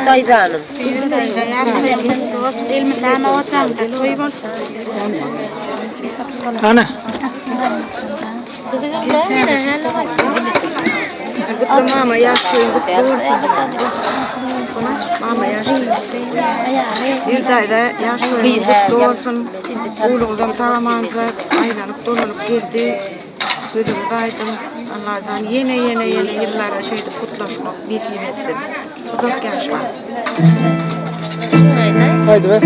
Daýzanyň. Ana. Mama ýaş toýuň gutly bolsun. Mama ýaş toýuň. Bir daýza ýaş toýuň gutly bolsun. Ogluňyzam sag-amanja aýlanyp dolanyp geldi. Sözüňiz aýdyň. Allajan ýene ýene ýene ýyllara şeýdip gutlaşmak nesip etsin. Uzak ýaşaň. Aýdyber.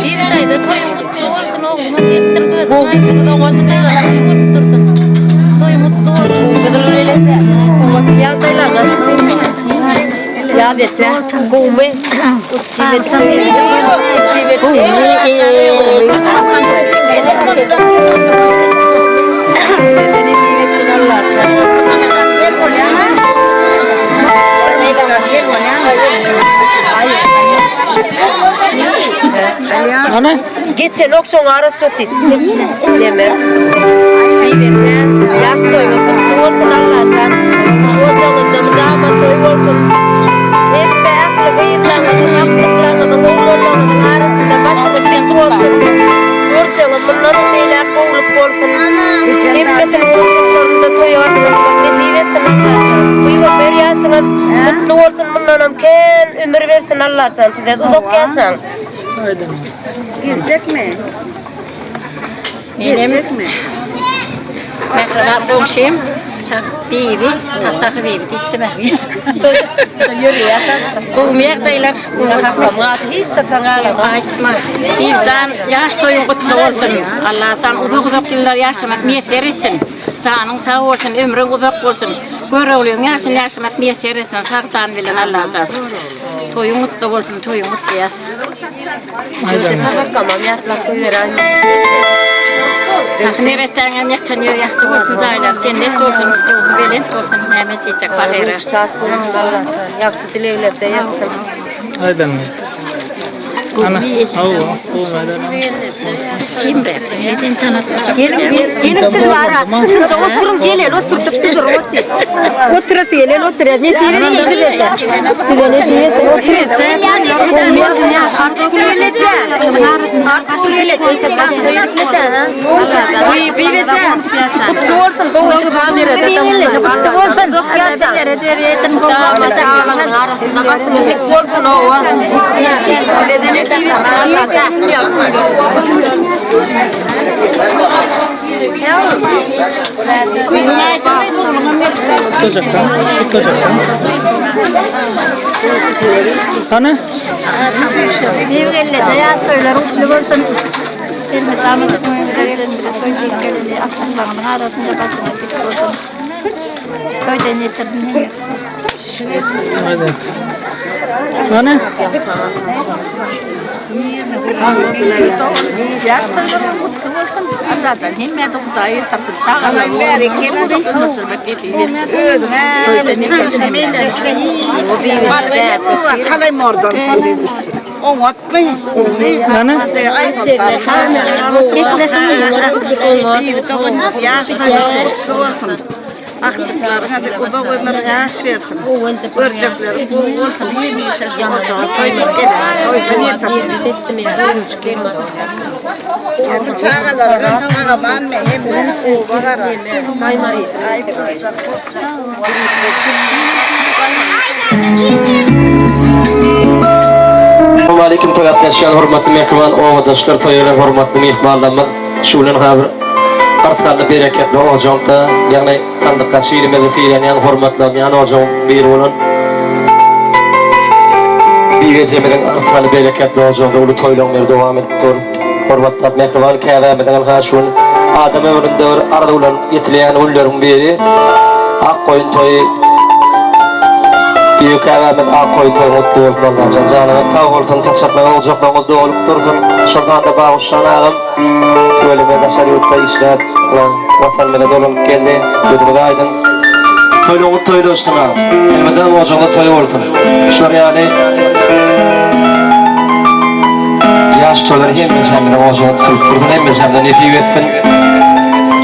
Bir daýza toýuň gutly bolsun ogluňam gelipdir gözüň aýdyň oňat bolup dursun. Toýuň gutly bolsun. Oňat ýagdaýlaryňyz. Ýa betse gowmy? Ana. Geçenok şoň arasy otyr. Deme. Bibeje, ýaş toýuňyz gutly bolsun Allajan. Ojagyňyzda mydama toý bolsun. Hemme ähli gyzlaryňyzyň, agtyklaryňyzyň, oglanlaryňyzyň arasynda başyňyz dik bolsun. Görjegiňiz mundanam beýläk gowulyk bolsun. Hemmesiniň ojaklarynda toýa gatnaşmak nesip etsin Allajan. Pygamber ýaşyňyz gutly bolsun mundanam kän ömür bersin Allajan size uzak ýaşaň. Geljekmi? Menem Geljekmi? mähriban goňşym Bibi, Sahy Bibi diýipdim-ä. Gowumy ýagdaýlar? Hiç haçan galamok. Aýtma. Bibijan, ýaş toýuň gutly bolsun. Allajan uzak-uzak ýyllar ýaşamak miýesser etsin. Janyň sag bolsun, ömrüň uzak bolsun. Göroglyň ýaşyny ýaşamak miýesser etsin sag jan bilen Allajan. Toýuň gutly bolsun, toýuň gutlaýas. Sahakamam ýatlap goýberäýin. Sahy neressäňem ýatan ýeri ýagty bolsun, jaýlary jennet bolsun, ruhy belent bolsun, näme diýjek pahyra. Şat bolsun Allajan. Ýagşy dileglerde ýatsyn. Aýdan. Ana. Hawa, Gelin, gelin siz bara. Şurada oturuň gelen oturdyp durup otyr. Oturasy gelen oturýar. Nesip etsin size. Size nesip etsin. Gutly bolsun. Gutly bolsun. Arasynda başyňyz dik bolsun owa. Bize-de nesip etsin Allajan. Tutacaklar. Tutacaklar. Hany? Gelneje ýaş toýlary gutly bolsun. Elmydama öňümize gelen bize toý diýip geleni aklyklarynyň arasynda başyňyz dik bolsun. Toýdan ýetirdim iň ýagşy. Hadi. Hany? Ýaş toýlaryň gutly bolsun. Allajan hemmä-de Hudaýy tapyp çagalar Hany? Agtyklaryňa-da uzak ömür ýaş bersin. Görjekleri gowy bolsun. Hemişe şu ojaga toý diýip gelen. Toýdan ýetirsin. Çagalara sag-amanmy hemme oba gara. Assalamualaikum toý gatnaşýan hormatly mähriban obadaşlar, toý gelen hormatly myhmanlarymyz. Şu bilen ha bir arslanly bereketli ojakda, ýagny sandyk ilimizi sylanýan, hormatlanýan ojagyň biri bolan Bibi ejemiziň arslanly bereketli ojagynda uly toýlaryň biri dowam edip dur. Hormatlap mähriban käbämiziň ynha şu gün adam ömründe bir arzuwlanyp ýetilýän günleriň biri Ak goýun toýy. Bibi käbämiz ak goýun toýuň gutly bolsun Allajan janyňyz sag bolsun saçaklaryňyz ojaklaryňyz dolup dursun şol sanda Baguşjan agam Tüweleme daşary ýurtda işläp Watanymyza dolanyp geldi. Gözüňiz aýdyň. Toýlaryňyz toýlaşsyn a. Elmydam ojagyňyzda toý bolsun. Şular ýaly ýaş toýlar hemmeçämiziň ojagyna tutulyp dursun, hemmeçämize nesip etsin.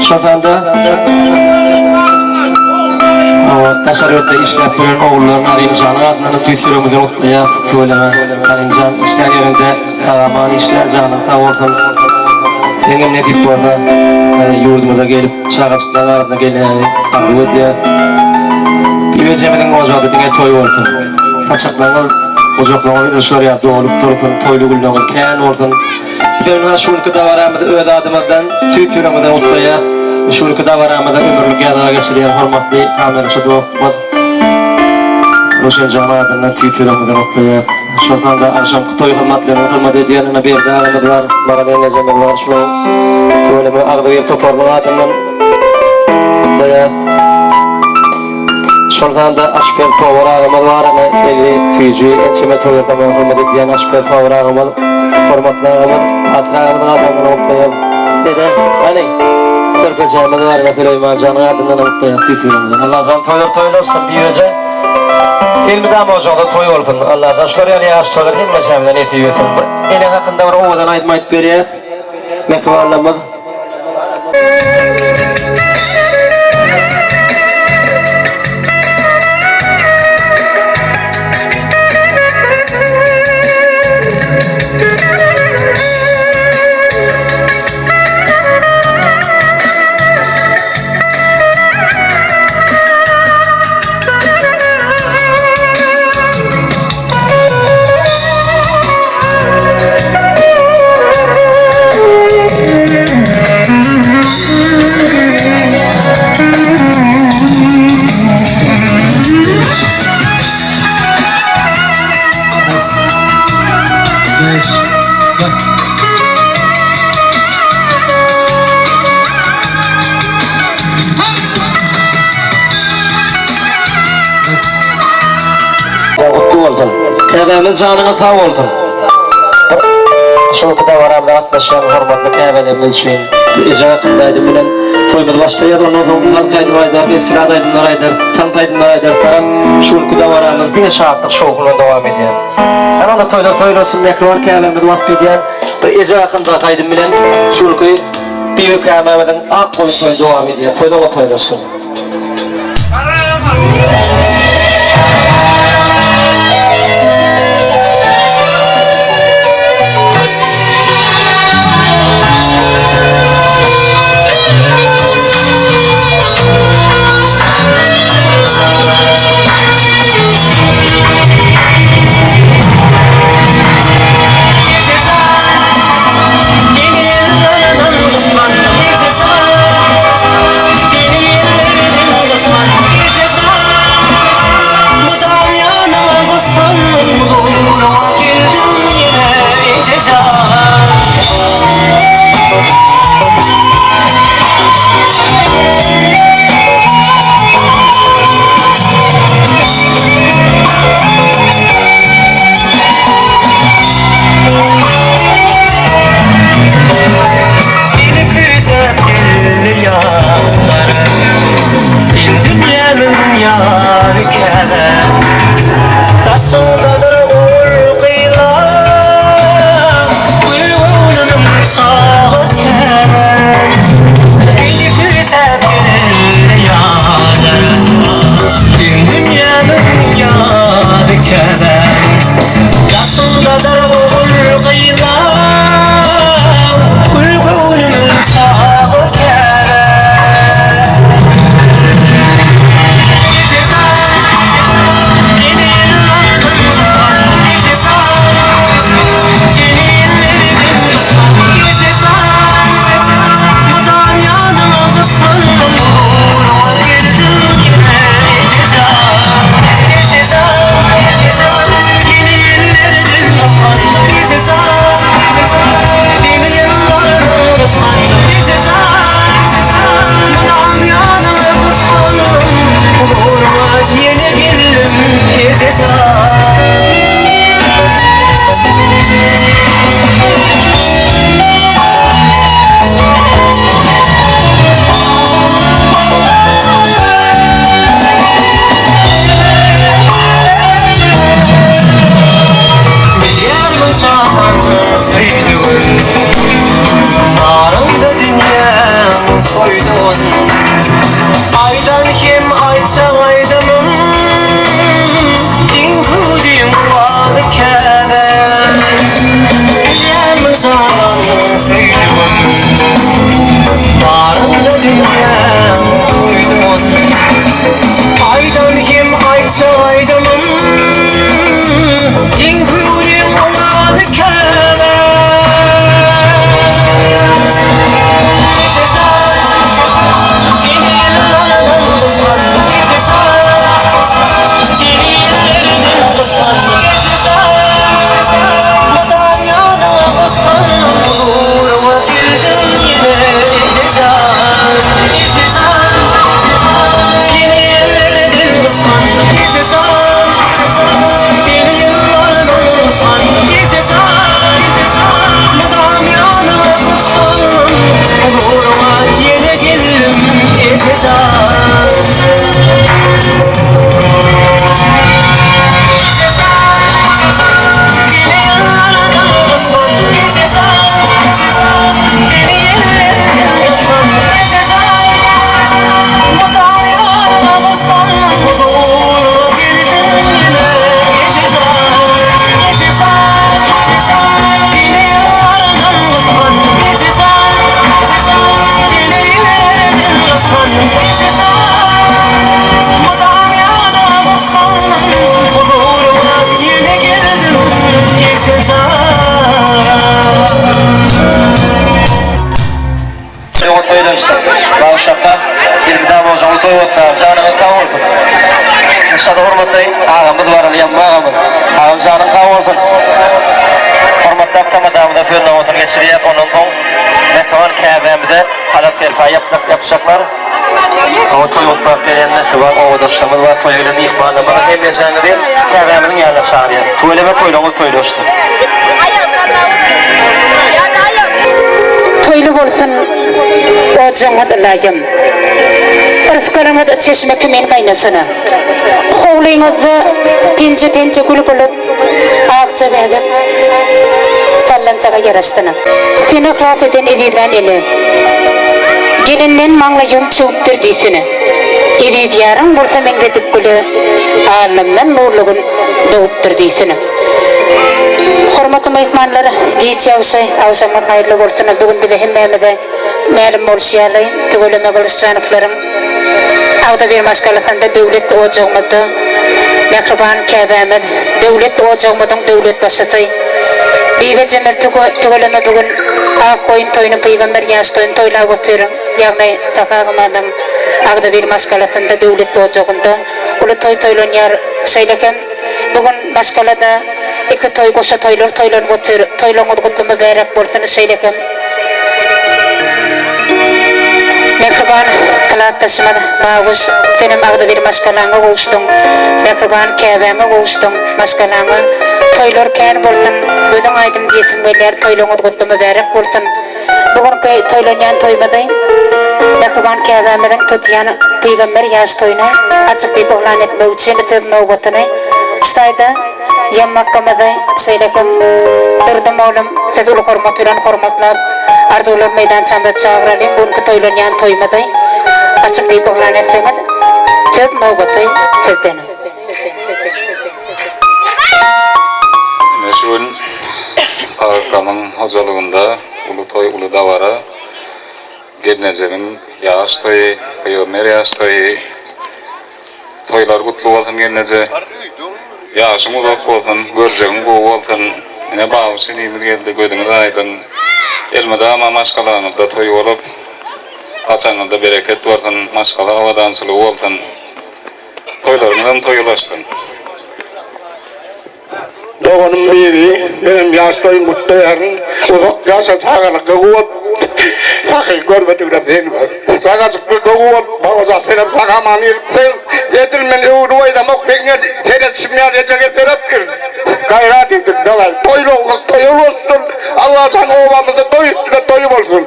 Şol sanda. daşary ýurtda işläp ýören ogullary Narymjanyň adyndan tüýs ýüregimizden gutlaýas. Tüweleme Narymjan işlän ýeriňde sag-aman işle, janyň sag bolsun. Seňem nesip bolsa ýurdumyza gelip çagajyklaryň arasyna gelmäni arzuw edýäs. Bibi ejemiziň ojagy diňe toý bolsun. Saçaklaryňyz, ojaklaryňyz edil şular ýaly dolup dursun, toýly günleriňiz kän bolsun. Biz ynha şu günki dabaramyzy öz adymyzdan tüýs ýüregimizden gutlaýas. Şu günki dabaramyza ömürlik ýazga geçirýän hormatly kameraçy dostumyz Röwşenjan adyndan tüýs ýüregimizden gutlaýas. Şol sanda agşamky toý hyzmatlaryna hyzmat edýän ynha Berdi agamyz bar, Maral ýeňňejemiz bar. Şularyň tüweleme agzybir toparynyň adyndan gutlaýas. Şol sanda aşpez powar agamyz bar, ana eli süýji, ençeme toýlarda maňa hyzmat edýän aşpez powar agamyz, hormatly agamyz, Batyr agamyzyň adyndan gutlaýas. Dede, hany, körpejämiz bar, ine Süleýman janyň adyndan gutlaýas tüýs ýüregimizden. Allajan toýlar toýlaşsyn, biweje. Elmydama ojagyňyzda toý bolsun. Allajan şular ýaly ýaş toýlar hemmeçämize nesip etsin. Bir ene hakynda bir owadan aýdym aýdyp berýäs. Mähribanlarymyz. Gutly bolsun. Käbämiz janyňyz sag bolsun. Şu günki dabaramyza gatnaşýan hormatly käbelerimiz üçin eje hakynda aýdym bilen toýumyzy başlaýarys. Ondan soň halk aýdymy aýdar, estrada aýdymlary aýdar, tans aýdymlary aýdar. Garaz, şu günki dabaramyz diňe şatlyk, şowhun bilen dowam edýär. Hany onda toýlar toý bolsun, mähriban käbämizi wasp edýän bir eje hakyndaky aýdym bilen şu günki Bibi käbämiziň ak goýun toýuny dowam edýär. Toýlar toýlaşsyn. Seni küýsäp geldi ýazlarym Sen dünýämiň ýary käbäm Daşyňdadyr ogul-gyzlam Gül göwnümiň çagy käbäm Seni küýsäp geldi ýazlarym Sen dünýämiň ýary käbäm Daşyňdadyr ogul-gyzlam Gül göwnümiň çagy käbäm. toý bolsun agam janyňyz sag bolsun. Şada hormatly agamyz bar ony Ýamma agamyz. Agam janyň sag bolsun. Hormatly tamadamyza söz nobatyny geçirýäs ondan soň mähriban käbämize halat serpaý ýapsak ýapjaklar. Oňa toý gutlap gelýän mähriban obadaşlarymyz bar toýa gelen myhmanlarymyz hemmejaňyzy käbämiziň ýanyna çagyrýas. Tüweleme toýlaryňyz toýlaşsyn. Toýly bolsun ojagyňyz ylaýym. Yrsgalyňyz çeşme kimin gaýnasyn. Howlyňyzda penje-penje gül bolup, akja bäbek sallançaga ýaraşsyn. Seni yhlas eden ezizlän ene. Gelinden maňlaýym çüwüpdir diýsin. Eziz ýaryň bolsa meňzedip güle, Alnymdan nurly gün dogupdyr diýsin. Hormatly myhmanlar, giç ýagşy, agşamyňyz haýyrly bolsun! Bu gün bize hemmämize mälim bolşy ýaly, tüweleme Gylyçjanowlaryň agzybir maşgalasynda döwlet ojagymyzda mähriban käbämiz, döwlet ojagymyzyň döwletbaşysy Bibejemiz tüweleme bu gün ak goýun toýuny, pygamber ýaş toýuny toýlap otyr. Ýagny Sahagymazyň agzybir maşgalasynda döwlet ojagynda uly toý toýlanýar. Şeýle hem Bu gün maşgalada iki toý goşa toýlar toýlanyp otyr. Toýlaryňyz gutly mübärek bolsun şeýle hem Mähriban klasdaşymyz Baguş senem agzybir maşgalaňa gowuşdyň. Mähriban käbäňe gowuşdyň. Maşgalaňa toýlar kän bolsun. Gözüň aýdyň diýesim gelýär. Toýlaryňyz gutly mübärek bolsun. Bu günki toýlanýan toýumyzy mähriban käbämiziň tutýan pygamber ýaş toýuny açyk diýip yglan etmek üçin söz nobatyny şu taýda Ýammakgymyzy, şeýle hem Durdy mollum sizi uly hormat bilen hormatlap, arzuwlar meýdançamyza çagyralyň, bu günki toýlanýan toýumyzy açyk diýip yglan etseňiz, söz nobaty sizden. Ine şu gün Sagykamyň hojalygynda uly toý, uly dabara. Gelnejemiň ýaş toýy, pygamber ýaş toýy. Toýlar gutly bolsun gelneje. Ýaşyň uzak bolsun, görjegiň gowy bolsun. Ine bagyş inimiz geldi, gözüňiz aýdyň. Elmydama maşgalaňyzda toý bolup, saçagyňyzda bereket bolsun, maşgala abadançylygy bolsun. Toýlaryňyzam toý ulaşsyn. Doganym Bibi, menem ýaş toýuňy gutlaýaryn. Uzak ýaşa, çagalykda guwat. Sahy görmedigine sen gör. Çagajykda guwat, babajan senem sag-aman gelipsiň. Edil men öwünip aýdamok, meňe seretişim ýaly ejeňe seretgin. Gaýrat ediň, daway. Toýlaryňyz toýa ulaşsyn. Allajan obamyzda toý üstüne toý bolsun.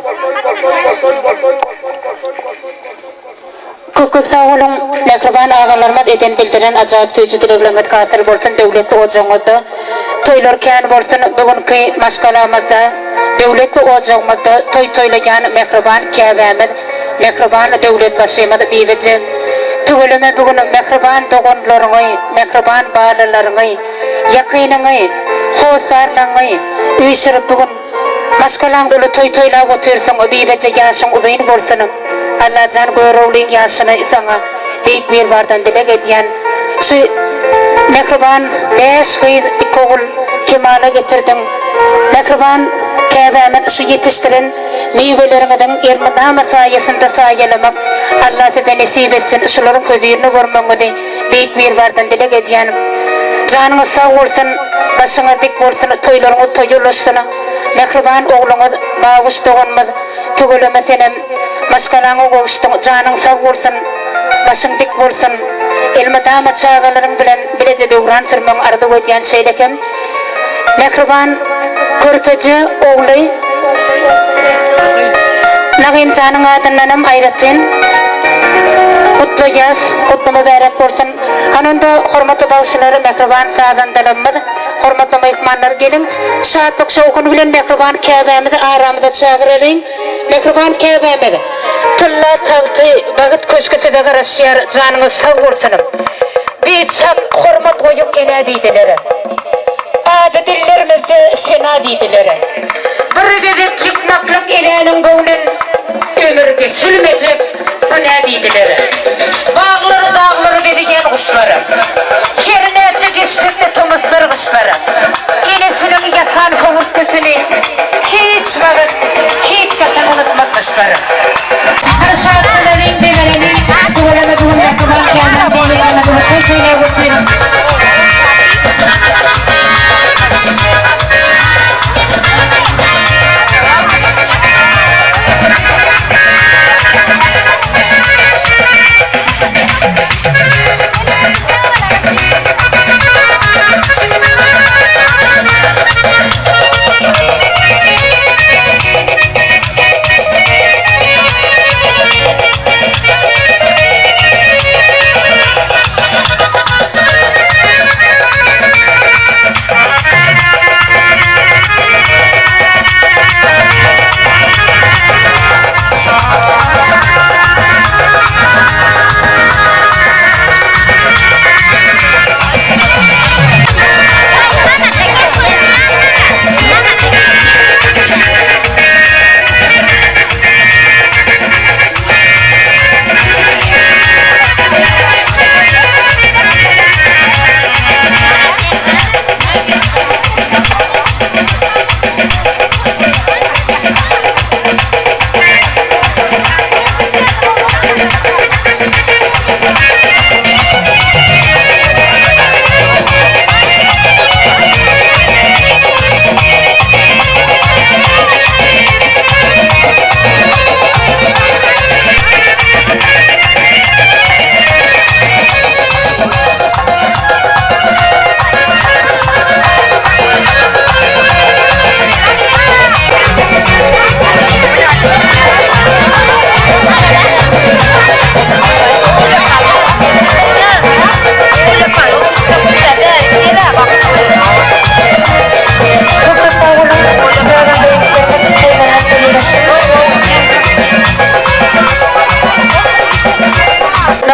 Köp köp sag boluň mähriban agalarymyz eden bildiren ajaýyp süýji dilegleriňiz hasyl bolsun döwletli ojagyňyzda toýlar kän bolsun bu günki maşgalamyzda döwletli ojagymyzda toý toýlaýan mähriban käbämiz mähriban döwletbaşymyz Bibije tüweleme bu gün mähriban doganlaryňy mähriban balalaryňy ýakynyňy hossarlaňy üýşürip bu gün Maşgalaň uly toý toýlap otyrsyň Bibeje ýaşyň uzyn bolsun Allajan Göroglyň ýaşyny saňa Beýik Biribardan dileg edýän şu mähriban bäş gyz iki ogul kemala getirdiň mähriban käbämiz şu ýetişdiren miweleriňiziň elmydama saýasynda saýalamak Alla size nesip etsin şularyň hözirini görmegiňizi Beýik Biribardan dileg edýän. Janyňyz sag bolsun, başyňyz dik bolsun, toýlaryňyz toýa ulaşsyn. Mähriban ogluňyz Baguş doganymyz tüweleme senem maşgalaňa gowuşdyň, janyň sag bolsun, başyň dik bolsun. Elmydama çagalaryň bilen bileje döwran sürmegiňi arzuw edýän şeýle hem mähriban körpeje ogly Nagymjanyň adyndanam aýratyn gutlaýas, gutly mübärek bolsun. Hany onda hormatly bagşylar, mähriban sazandalarymyz, hormatly myhmanlar geliň, şatlyk-şowhun bilen mähriban käbämizi aramyza çagyralyň. Mähriban käbämiz, tylla tagty, bagt köşgi size garaşýar, janyňyz sag bolsun. Biçak hormat goýuň enä diýdiler. Ady dillerimizde sena diýdiler. Bir gezek ýykmaklyk enäniň göwnün ömür geçilmejek günä diýdiler. Baglary daglary gezýän guşlar. Her näçe geçse-de tomuslar gyşlar. Enesiniň ýasan höwürtgesini hiç wagt, hiç haçan unutmazmyşlar. Hany şatlanalyň, begeneliň, tüweleme.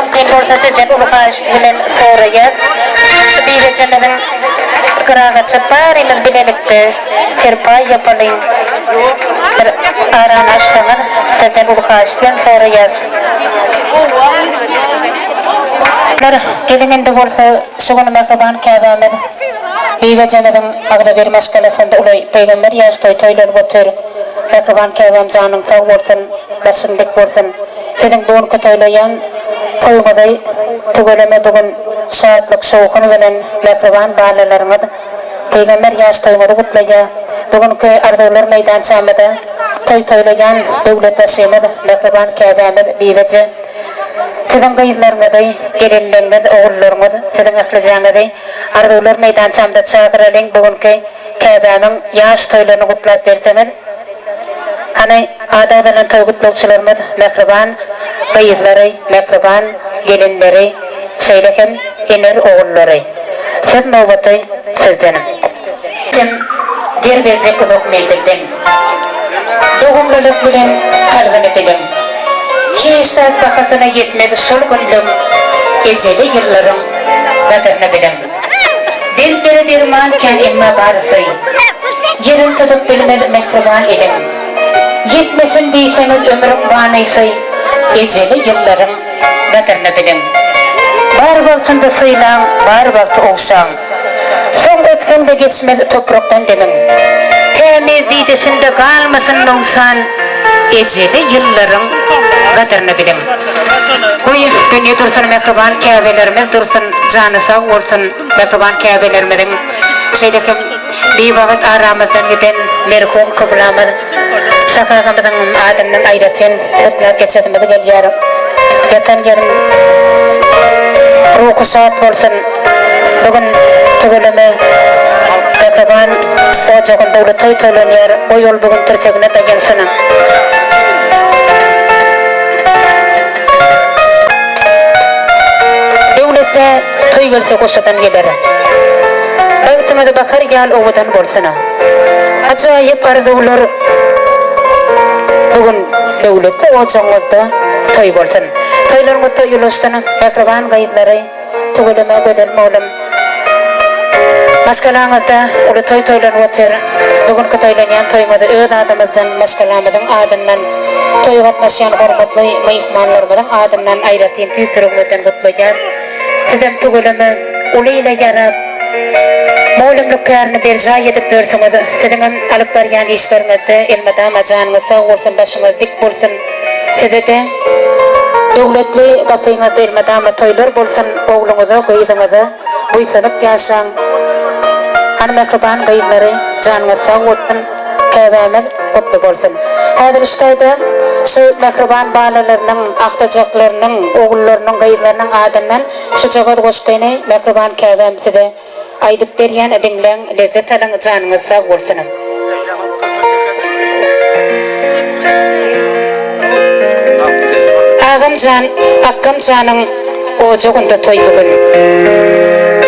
Mümkin bolsa sizden uly haýyşt bilen soraýas. Şu bibejemiziň gyraňaçyp barymyz bilelikde serpaý ýapalyň. Bir arany açsaňyz sizden uly haýyşt bilen soraýas. Lar, geliň indi bolsa şu gün mähriban käbämiz Bibejemiziň agzybir maşgalasynda uly pygamber ýaş toý toýlanyp otyr. Mähriban käbäm janyň sag bolsun, başyň dik bolsun. Siziň bu günki toýlaýan toýuňyzy tüweleme bu gün şatlyk şowhun bilen mähriban balalaryňyz pygamber ýaş toýuňyzy gutlaýa. Bu günki arzuwlar meýdançamyzda toý toýlaýan döwletbaşymyz mähriban käbämiz Bibeje siziň gyzlaryňyzy, gelinleriňiz, ogullaryňyz siziň ählijäňizi arzuwlar meýdançamyza çagyralyň bu günki Käbämiň ýaş toýlaryny gutlap berseňiz. Hany, ady agzalan toý gutlagçylarymyz mähriban gyzlary, mähriban gelinleri, şeýle hem iner ogullary. Söz nobaty sizden. Kim der berjek uzak menzilden. Dogumlylyk bilen kalbyny diliň. Hiç zat bahasyna ýetmez şol günlüň, ejeli ýyllaryň gadyryny biliň. Dertlere derman kän emma barysy, Ýerin tutup bilmez mähriban eliň. Ýetmesin diýseňiz ömrüň manysy, Ejeli ýyllaryň gadyryny biliň. Bar wagtynda sylaň, bar wagty ogşaň. Soň öpseň-de geçmez toprakdan demiň. Tämiz didesinde galmasyn nogsan, Ejeli ýyllaryň gadyryny biliň. Goý, dünýe dursun mähriban käbelerimiz dursun, jany sag bolsun mähriban käbelerimiziň. Şeýle hem biwagt aramyzdan giden merhum kyblamyz Sahy agamyzyň adyndan aýratyn gutlap geçesimiz gelýär. Ýatan ýeriň ruhy şat bolsun. Bu gün tüweleme mähriban ojagynda uly toý toýlanýar. Goý ol bu gün tirsegine daýansyn. Döwletlä toý gelse goşadan geler. Bagtyňyz bahar ýal owadan bolsun. Ajaýyp arzuwlar bu gün döwletli ojagyňyzda toý bolsun. Toýlaryňyz toý ulaşsyn mähriban gyzlary. Tüweleme Gözel mollum. Maşgalaňyzda uly toý toýlanyp otyr. Bu günki toýlanýan toýuňyzy öz adymyzdan, maşgalamyzyň adyndan, toýa gatnaşýan hormatly myhmanlarymyzyň adyndan aýratyn tüýs ýüregimizden gutlaýas. Sizem tüweleme uly ile ýarap, mollumlyk kärini berjaý edip ýörsüňiz. Siziňem alyp barýan işleriňizde elmydama janyňyz sag bolsun, başyňyz dik bolsun. Size-de döwletli gapyňyzda elmydama toýlar bolsun, ogluňyza, gyzyňyza buýsanyp ýaşaň. Hany mähriban gyzlary, janyňyz sag bolsun, käbämiz gutly bolsun. Häzir şu taýda şu mähriban balalarynyň, agtyjaklarynyň, ogullarynyň, gyzlarynyň adyndan şujagaz goşgyny mähriban käbäm size Aýdyp berýän diňläň lezzet alyň janyňyz sag bolsun. Agam jan akgam janyň ojagynda toý bu gün.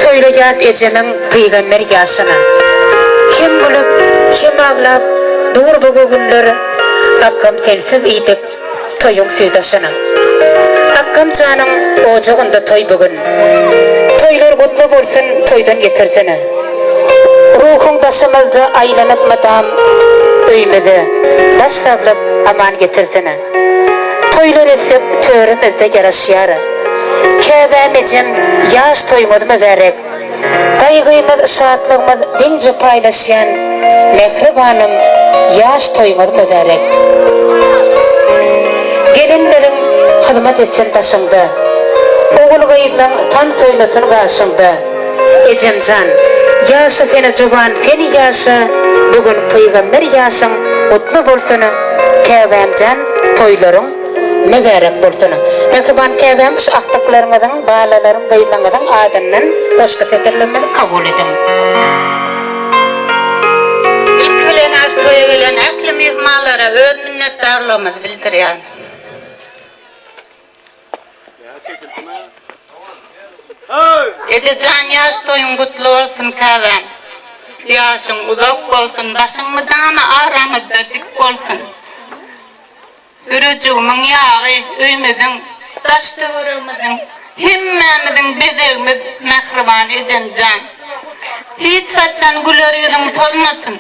Toýlaýas ejemiň pygamber ýaşyna. Hem gülüp hem aglap dur bu günler akgam sensiz iýdik. Toýuň süýt aşyna. Akgam janyň ojagynda toý bu gün. Toýlar gutly bolsun toýdan getirsene. Ruhuň daşymyzda aýlanyp mydam öýmüze baş saglyk aman getirsene. Toýlar etsek törümizde ýaraşýar. Käbäm ejem ýaş toýuňyz mübärek. Gaýgymyz, şatlygymyz deňje paýlaşýan mähribanym ýaş toýuňyz mübärek. Gelinleriň hyzmat etsin daşyňda. Ogul-gyzlaň tans oýnasyn gaşyňda. Ejemjan, ýaşa seni juwan sen ýaşa bu gün pygamber ýaşyň gutly bolsun käbämjan toýlaryň Mübärek bolsun. Mähriban käbäm şu agtyklaryňyzyň, balalaryň, gyzlaňyzyň adyndan goşgy setirlerimizi kabul ediň. Ilki bilen aş toýa gelen ähli myhmanlara öz minnetdarlygymyzy bildirýän. Ejejan ýaş toýuň gutly bolsun käbäm. Ýaşyň uzak bolsun, başyň mydama aramyzda dik bolsun. Ýürejigimiň ýagy, öýmüziň. Daş-töweregimiziň, hemmämiziň bezegimiz mähriban ejemjan. Hiç haçan güler ýüzüň solmasyn.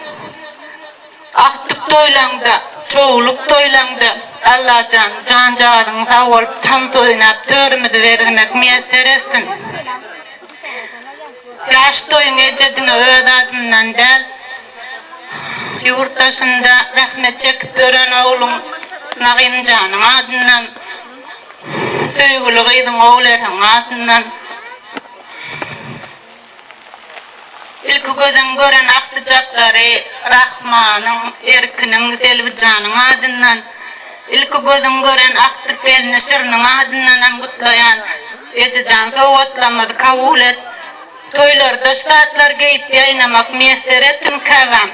Agtyk toýlaňda, çowluk toýlaňda, Allajan, janjagazyň sag bolup tans oýnap törümizi berdirmek miýesser etsin. Ýaş toýuň eje diňe öz adymdan däl, ýurt daşynda zähmet çekip ýören ogluň Nagymjanyň adyndan, söýgüli gyzyň Oguleriň adyndan, Ilki gözüň gören agtyjaklary Rahmanyň, Erkiniň, Selbijanyň adyndan, ilki gözüň gören agtyk gelni Şiriniň adyndanam gutlaýan. Ejejan sowgatlarymyzy kabul et. Toýlarda şu zatlary geýip ýaýnamak miýesser etsin käbäm.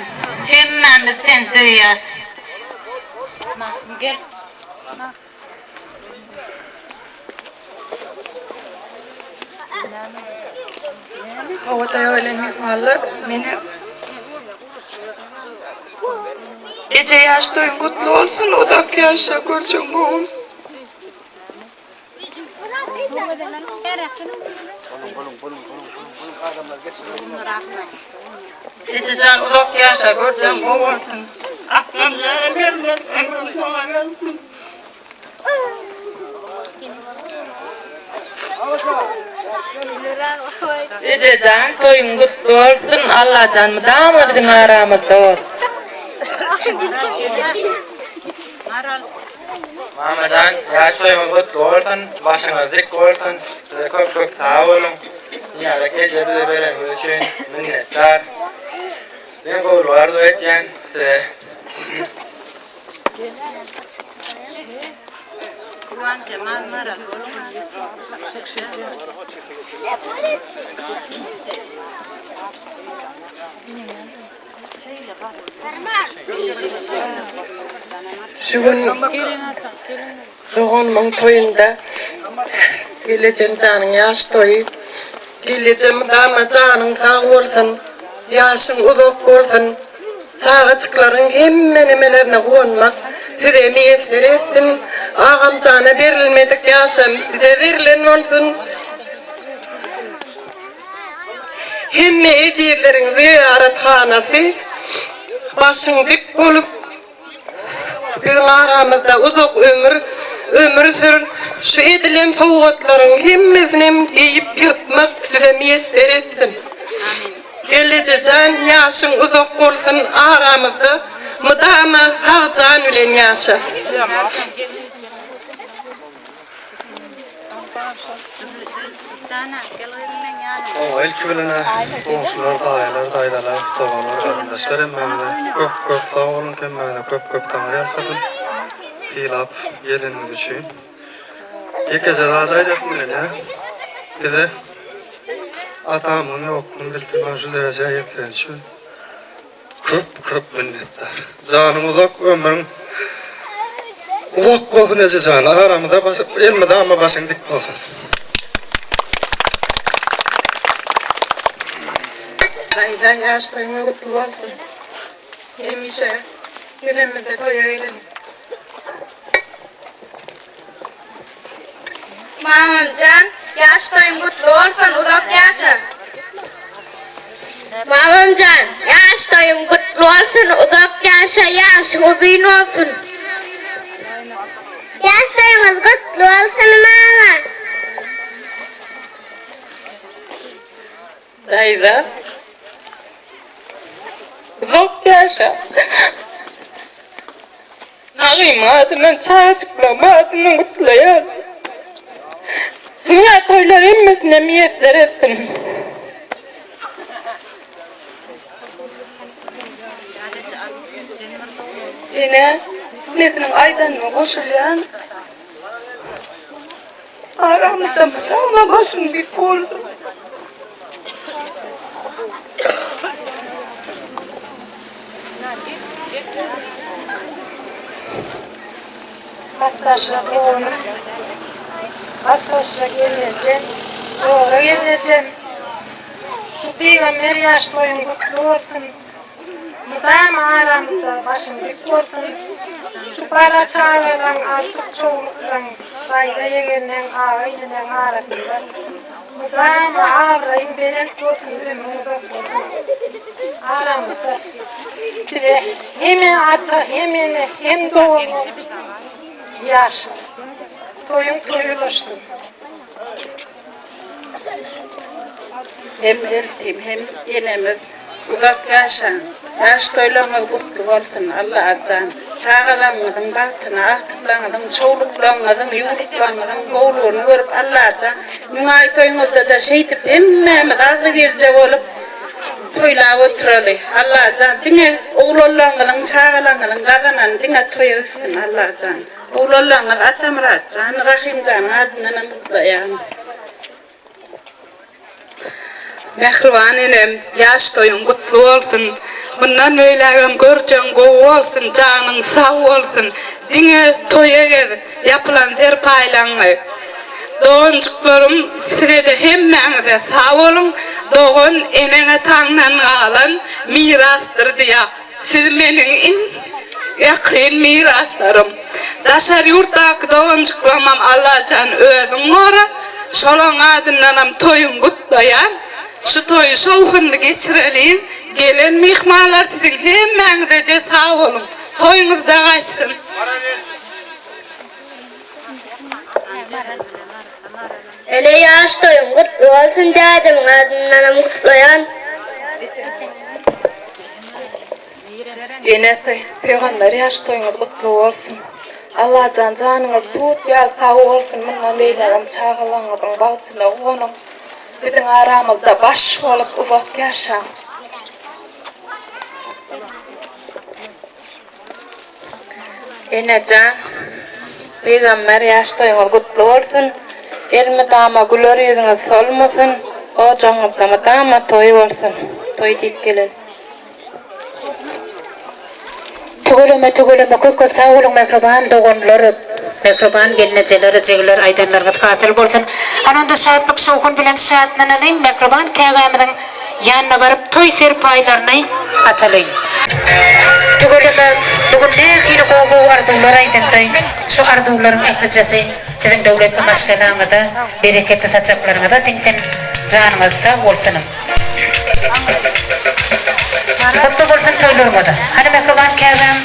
Hemmämiz seni söýýäs. Mahym gel. Hawa toýa gelen myhmanlar meni Eje ýaş toýuň gutly bolsun uzak ýaşa görjeň gowy. Ejejan uzak ýaşa görjeň gowy bolsun. Aklan jana gelmez ömrüm saňa gelsin. Ejejan toýuň gutly bolsun Allajan mydama biziň aramyzda bolsun. Mamajan ýaş toýuňyz gutly bolsun başyňyz dik bolsun size köp köp sag boluň Dünýädeki eje bize bereniňiz üçin minnetdar men gowulyk arzuw etýän size. Şu gün doganymyň toýunda Gelejem janyň ýaş toýy. Gelejem mydama janyň sag bolsun, ýaşyň uzak bolsun. Çagajyklaryň hemme nemelerine guwanmak size miýesser etsin. Agamjana berilmedik ýaşam size berlen bolsun. Hemme ejizleriň zyýarathanasy başyň dik bolup, biziň aramyzda uzak ömür ömür sür, şu edilen sowgatlaryň hemmesinem geýip ýyrtmak size miýesser etsin. Gelnejejan ýaşyň uzak bolsun aramyzda mydama sag jan bilen ýaşa. Oňa ilki bilen-ä goňşular, daýylar, daýzalar, doganlar, garyndaşlar hemmäňize köp köp sag boluň, hemmäňize köp köp Taňry ýalkasyn sylap geleniňiz üçin. Ýekeje zat aýdasym gelýär. Bize atamyň ýoklugyny bildirmän şu derejä ýetireni üçin Köp köp minnetdar. Janyň uzak ömrüň uzak bolsun ejejan aramyzda elmydama başyň dik bolsun. Daýza ýaş toýuňyz gutly bolsun. Hemişe gelenimizde toýa geliň. Mamamjan ýaş toýuň gutly bolsun uzak ýaşa. Mamamjan ýaş toýuň gutly bolsun uzak ýaşa ýaşyň uzyn bolsun. Ýaş toýuňyz gutly bolsun mama. Daýza uzak ýaşa. Nagymyň adyndan çagajyklaryň adyndan gutlaýan. Dünýä toýlar hemmesine miýesser etsin. Ene, enesiniň aýdanyna goşulýan. Aramyzda mydama başyň dik bolsun. Gatnaşyga doganym, gatnaşyga gelnejem, jora gelnejem, şu pygamber ýaş toýuň gutly bolsun! Mydama aramyzda başyň dik bolsun. Şu bala çagalaň, artyk çowluklaň, daýza ýegenleň, aga inileň arasynda mydama abraýyň belent bolsun, ömrüň uzak bolsun. Aramyzda bize hem ata, hem ene, hem dogan bolup ýaşa. Toýuň toýa ulaşsyn. Hem eltim hem enemiz uzak ýaşaň. Ýaş toýlaryňyz gutly bolsun Allajan. Çagalaryňyzyň bagtyna, agtyklaryňyzyň, çowluklaryňyzyň, ýuwluklaryňyzyň gowlugyny görüp Allajan müň aý toýuňyzdada şeýdip hemmämiz agzybirje bolup toýlap oturaly Allajan diňe oglanlaryňyzyň çagalaryňyzyň gazanany diňe toýa gitsin Allajan. Oglanlaryňyz Atamyratjan, Rahymjanyň adyndanam gutlaýan. Mähriban enem, ýaş toýuň gutly bolsun! Mundan beýlägem görjegiň gowy bolsun, janyň sag bolsun! Diňe toýa gez, ýapylan serpaýlaňňy. Doganjyklarym size-de hemmäňize sag boluň! Dogan eneň-ataňdan galan mirasdyr diýýär. Siz meniň iň ýakyn miraslarym. Daşary ýurtdaky doganjyklarymam Allajan özüň gora. Şolaň adyndanam toýuň gutlaýan. Şu toýy şowhunly geçireliň. Gelen myhmanlar siziň hemmäňizede sag boluň. Toýuňyzda gaýtsyn. Ene ýaş toýuň gutly bolsun dädemiň adyndanam gutlaýan. Enesi, Pygamber ýaş toýuňyz gutly bolsun. Allajan janyňyz tut ýaly sag bolsun mundan beýlägem çagalaryňyzyň bagtyna guwanyň. Biziň aramyzda baş bolup uzak ýaşaň. Enejan, Pygamber ýaş toýuňyz gutly bolsun! Elmydama güler ýüzüňiz solmasyn, ojagyňyzda mydama toý bolsun! Toý diýip geleli. Tüweleme tüweleme köp köp sag boluň mähriban doganlar mähriban gelnejeler jigiler aýdanlaryňyz hasyl bolsun hany onda şatlyk şowhun bilen şatlanalyň mähriban käbämiziň Ýanyna baryp toý serpaýlaryny atalyň. Tüweleme, bu gün nähili gowy-gowy arzuwlar aýdyldy. Şu arzuwlaryň ählijesi siziň döwletli maşgalaňyza, bereketli saçaklaryňyza siňsin. Janyňyz sag bolsun. Gutly bolsun toýlaryňyz. Hany mähriban käbäm,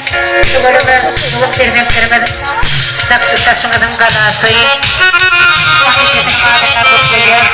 tüweleme, bu gün perzentlerimiz daşyňyzyň galasy. Ählijesiniň adyndan gutlaýas.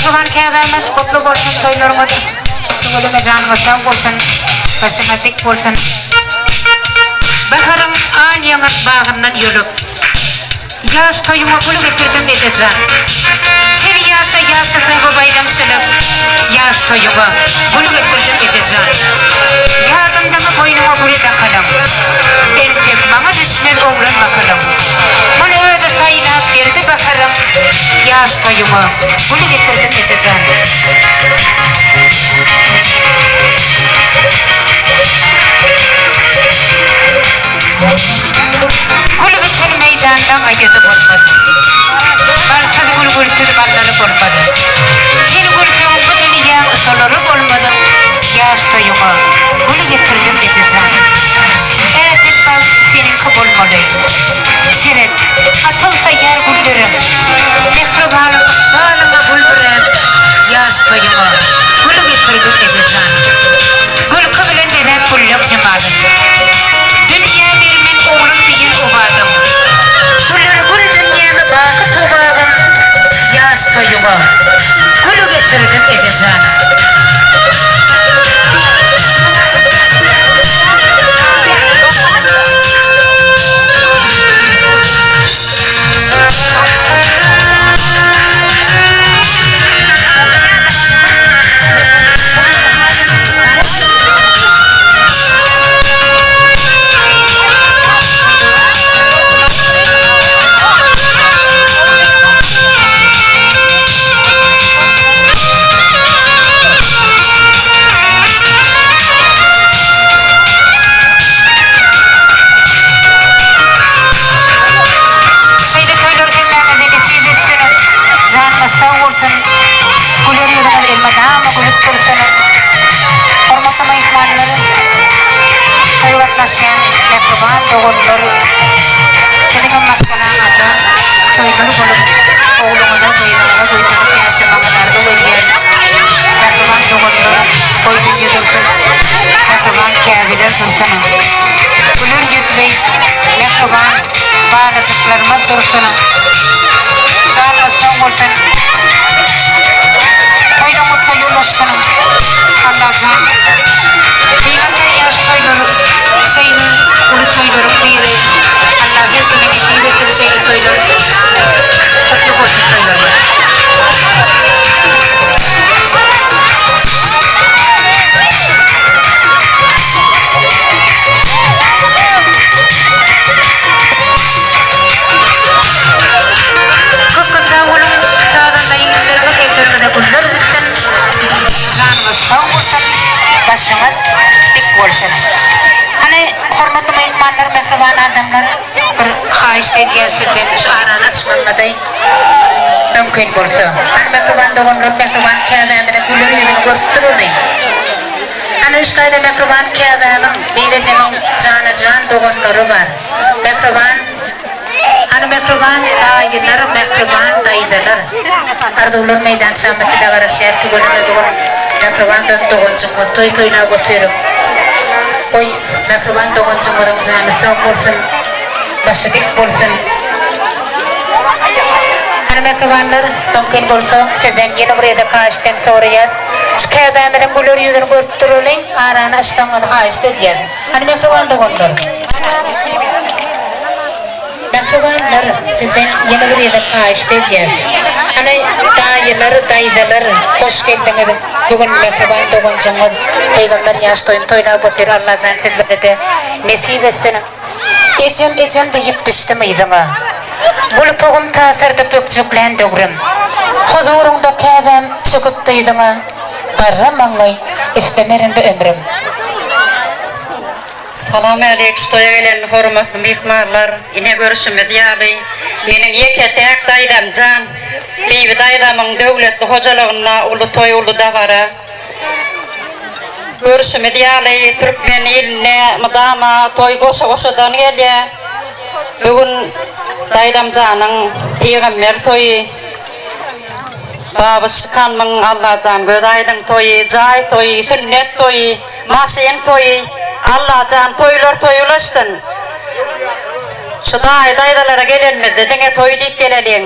Mähriban käbämiz gutly bolsun toýlaryňyz Tüweleme janyňyz sag bolsun başyňyz dik bolsun. Baharyň al ýaňak bagyndan ýolup. Ýaş toýuňa gül getirdim ejejan. Sen ýaşa ýaşasyn bu baýramçylyk Ýaş toýuňa gül getirdim ejejan. Ýadyňdamy boýnuňa güli dakalyň. Entek maňa düşmez oglan bakalyň. Muny özi saýlap berdi baharyň Ýaş toýuňa gül getirdim ejejan. Gül biten meýdanda gaýasy bolmaz. Balsyz gül gülsüz ballary bolmaz. Sen gülseň bu dünýäň solary bolmaz. Ýaş toýuňa gül getirdim ejejan. Äpet bagt seniňki bolmaly. Seret, atylsa ýar güllerim. Mähribanym ykbalyňa gül büräp, Ýaş toýuňa gül getirdim ejejan. Gülki bilen bezäp güllek jemalyn. Dünýä bir men oglum diýen owazyň. Güller gül dünýämi baky togabym, Ýaş toýuňa gül getirdim ejejan. Şeýle toýlar hemmäňize nesip etsin. Janyňyz sag bolsun. Güler ýüzüňiz elmydama gülüp dursun. Hormatly myhmanlar, toý gatnaşýan mähriban doganlar, siziňem maşgalaňyzda toýlar bolup, ogluňyza, gyzyňyza buýsanyp ýaşamagyňyzy arzuw edýän. Mähriban doganlar, goý dünýe dursun, mähriban käbeler dursun. Güler ýüzli, mähriban balajyklarymyz dursun. Janyňyz sag bolsun. Toýlaryňyz toýa ulaşsyn. Allajan. Pygamber ýaş toýlar şeýle uly toýlaryň biri. Allah her kime nesip etsin şeýle toýlar. Gutly bolsun toýlaryňyz. Köp köp sag boluň sazanda ýigitlerimiz elleriňize güller bitsin janyňyz sag bolsun başyňyz dik bolsun. Hany hormatly myhmanlar mähriban adamlar bir haýyşt edýän sizden şu arany açmagyňyzy mümkin bolsa. Hany mähriban doganlar mähriban käbämiziň güler ýüzüni görüp duralyň. Hany şu taýda mähriban käbämiň Beýlejemiň jana jan doganlary bar. Mähriban Hany mähriban daýylar, mähriban daýzalar. Arzuwlar meýdançamyz size garaşýar tüweleme bu gün mähriban dost doganjygymyz toý toýlap otyr. Goý mähriban doganjygymyzyň jany sag bolsun, başy dik bolsun. Hany mähribanlar, mümkin bolsa sizden ýene bir gezek haýyşt hem soraýas. Şu käbämiziň güler ýüzüni görüp duraly, arany açsaňyz haýyşt edýäs. Hany mähriban doganlar. Mähribanlar, sizden ýene bir gezek haýyşt edýäs. Hany daýylar, daýzalar, hoş geldiňiz. Bu gün mähriban doganjygyňyz Pygamber ýaş toýuny toýlap otyr. Allajan sizlere-de nesip etsin. Ejem, ejem diýip düşdüm yzyňa. Gulpagym tasyrdyp bökjeklän döwrüm. Huzuryňda käbäm çöküp dyzyňa. Garramaňy istemerin bu ömrüm. Salam älik şu toýa gelen hormatly myhmanlar ine görüşimiz ýaly meniň ýeke täk daýzamjan Bibi daýzamyň döwletli hojalygynda uly toý uly dabara görüşimiz ýaly türkmen ilinde mydama toý goşa goşadan gelýä bu gün daýzamjanyň pygamber toýy Babyş çykanmyň Allajan göz aýdyň toýy, jaý toýy, sünnet toýy, maşyn toýy, Allajan toýlar toý ulaşsyn. Şu daýy daýzalara gelenimizde diňe toý diýip geleliň.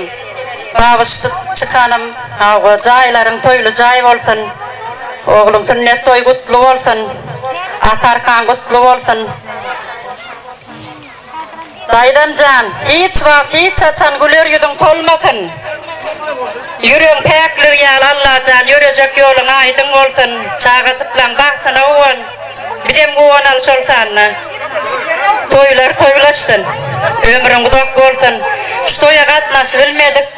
Babyş çykanym. Hawa, jaýlaryň toýly jaý bolsun. Ogluň sünnet toýy gutly bolsun. At arkaň gutly bolsun. Daýzam jan, hiç wagt, hiç haçan güler ýüzüň solmasyn. Ýüregiň päkligi ýaly Allajan ýörejek ýoluň aýdyň bolsun. Çagajyklaň bagtyna guwan. Bizem guwanaly şol sanda. Toýlar toýlaşsyn. Ömrüň uzak bolsun. Şu toýa gatnaşybilmedik.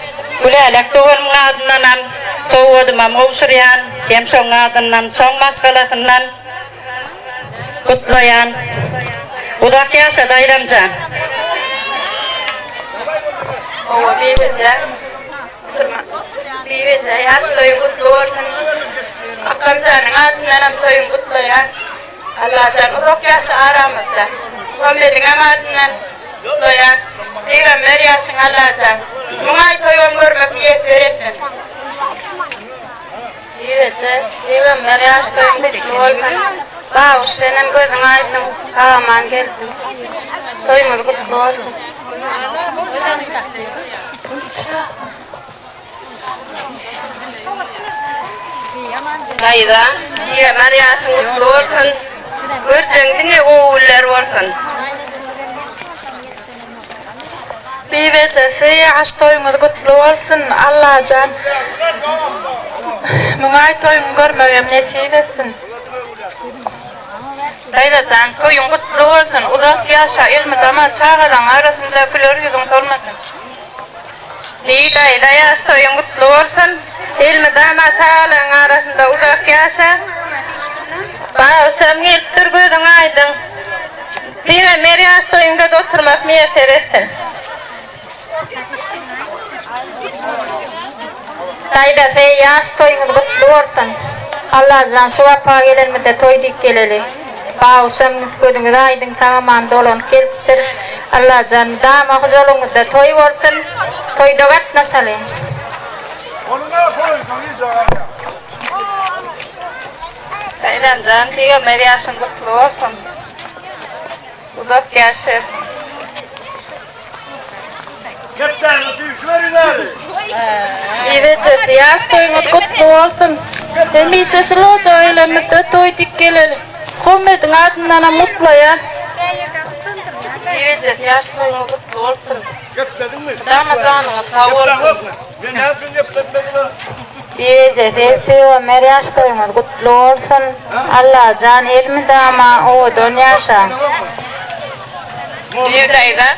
Gülälek doganymyň adyndanam sowgadymam gowşurýan. Hem şoň adyndan, şoň maşgalasyndan gutlaýan. Uzak ýaşa daýzamjan. Hawa Bibeje. Bibeje ýaş toýuň gutly bolsun. Akamjanyň adyndanam toýuň gutlaýan. Allajan uzak ýaşa aramyzda. Muhammediňem adyndan gutlaýan. Pygamber ýaşyň Allajan. Müň aý toýam görmek miýesser etsin. Bibeje, pygamber ýaş toýuň gutly bolsun. Baguş senem gözüň aýdyň, sag-aman geldiň. Toýuňyz gutly bolsun. Daýza, pygamber ýaşyň gutly bolsun. Görjegiň diňe gowy günler bolsun. Bibejesi ýaş toýuňyz gutly bolsun Allajan müňaý toýuňy görmegem nesip etsin. Daýzajan toýuň gutly bolsun uzak ýaşa elmydama çagalaň arasynda güler ýüzüň solmasyn. Bibi daýza ýaş toýuň gutly bolsun elmydama çagalaň arasynda uzak ýaşa. Bagşam gelipdir gözüň aýdyň. Pygamber ýaş toýuňda-da oturmak miýesser etsin. Daýzasy ýaş toýuňyz gutly bolsun. Allajan şu wapa gelenimizde toý diýip geleli. Babuşam gözüňiz aýdyň sag-aman dolanyp gelipdir. Allajan mydama hojalygyňyzda toý bolsun. Toýda gatnaşalyň. Daýzamjan pygamber ýaşyň gutly bolsun. Uzak ýaşa. Ejesi ýaş toýuňyz gutly bolsun. Hemişe şul ojaga gelenimizde toý dik geleli. Hommediň adyndanam gutlaýan. Ejesi ýaş toýuňyz gutly bolsun. Mydama janyňyz sag bolsun. Ejesi pygamber ýaş toýuňyz gutly bolsun Allajan elmydama owadan ýaşaň. Bibi daýza,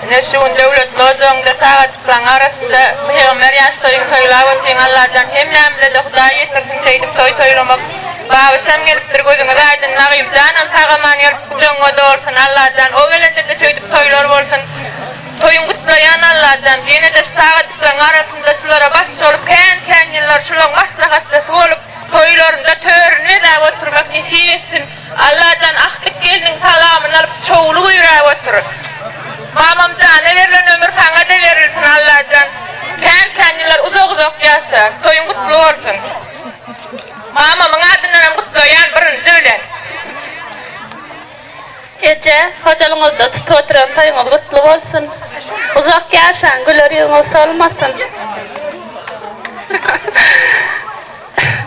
ine şu gün döwletli ojagyňda çagajyklaň arasynda pygamber ýaş toýuňy toýlap otyň Allajan hemmämize-de Hudaý ýetirsin şeýdip toý toýlamak. Babyşam gelipdir gözüňiz aýdyn Nagymjanam sag-aman gelip gujagyňa dolsun Allajan o gelende-de şeýdip toýlar bolsun. Toýuň gutlaýan Allajan, ýene-de şu çagajyklaryň arasynda şulara baş bolup kän-kän ýyllar şulaň maslahatçysy bolup, toýlarynda törüni bezäp oturmak nesip etsin. Allajan agtyk gelniň salamyny alyp çowluk üýräp otur. Mamamjana berlen ömür saňa-da berilsin Allajan. Kän-kän ýyllar uzak-uzak ýaşa. Toýuň gutly bolsun. Mamamyň adyndanam gutlaýan birinji bilen. Eje, hojalygyňyzda tutup oturan toýuňyz gutly bolsun! Uzak ýaşaň, güler ýüzüňiz solmasyn!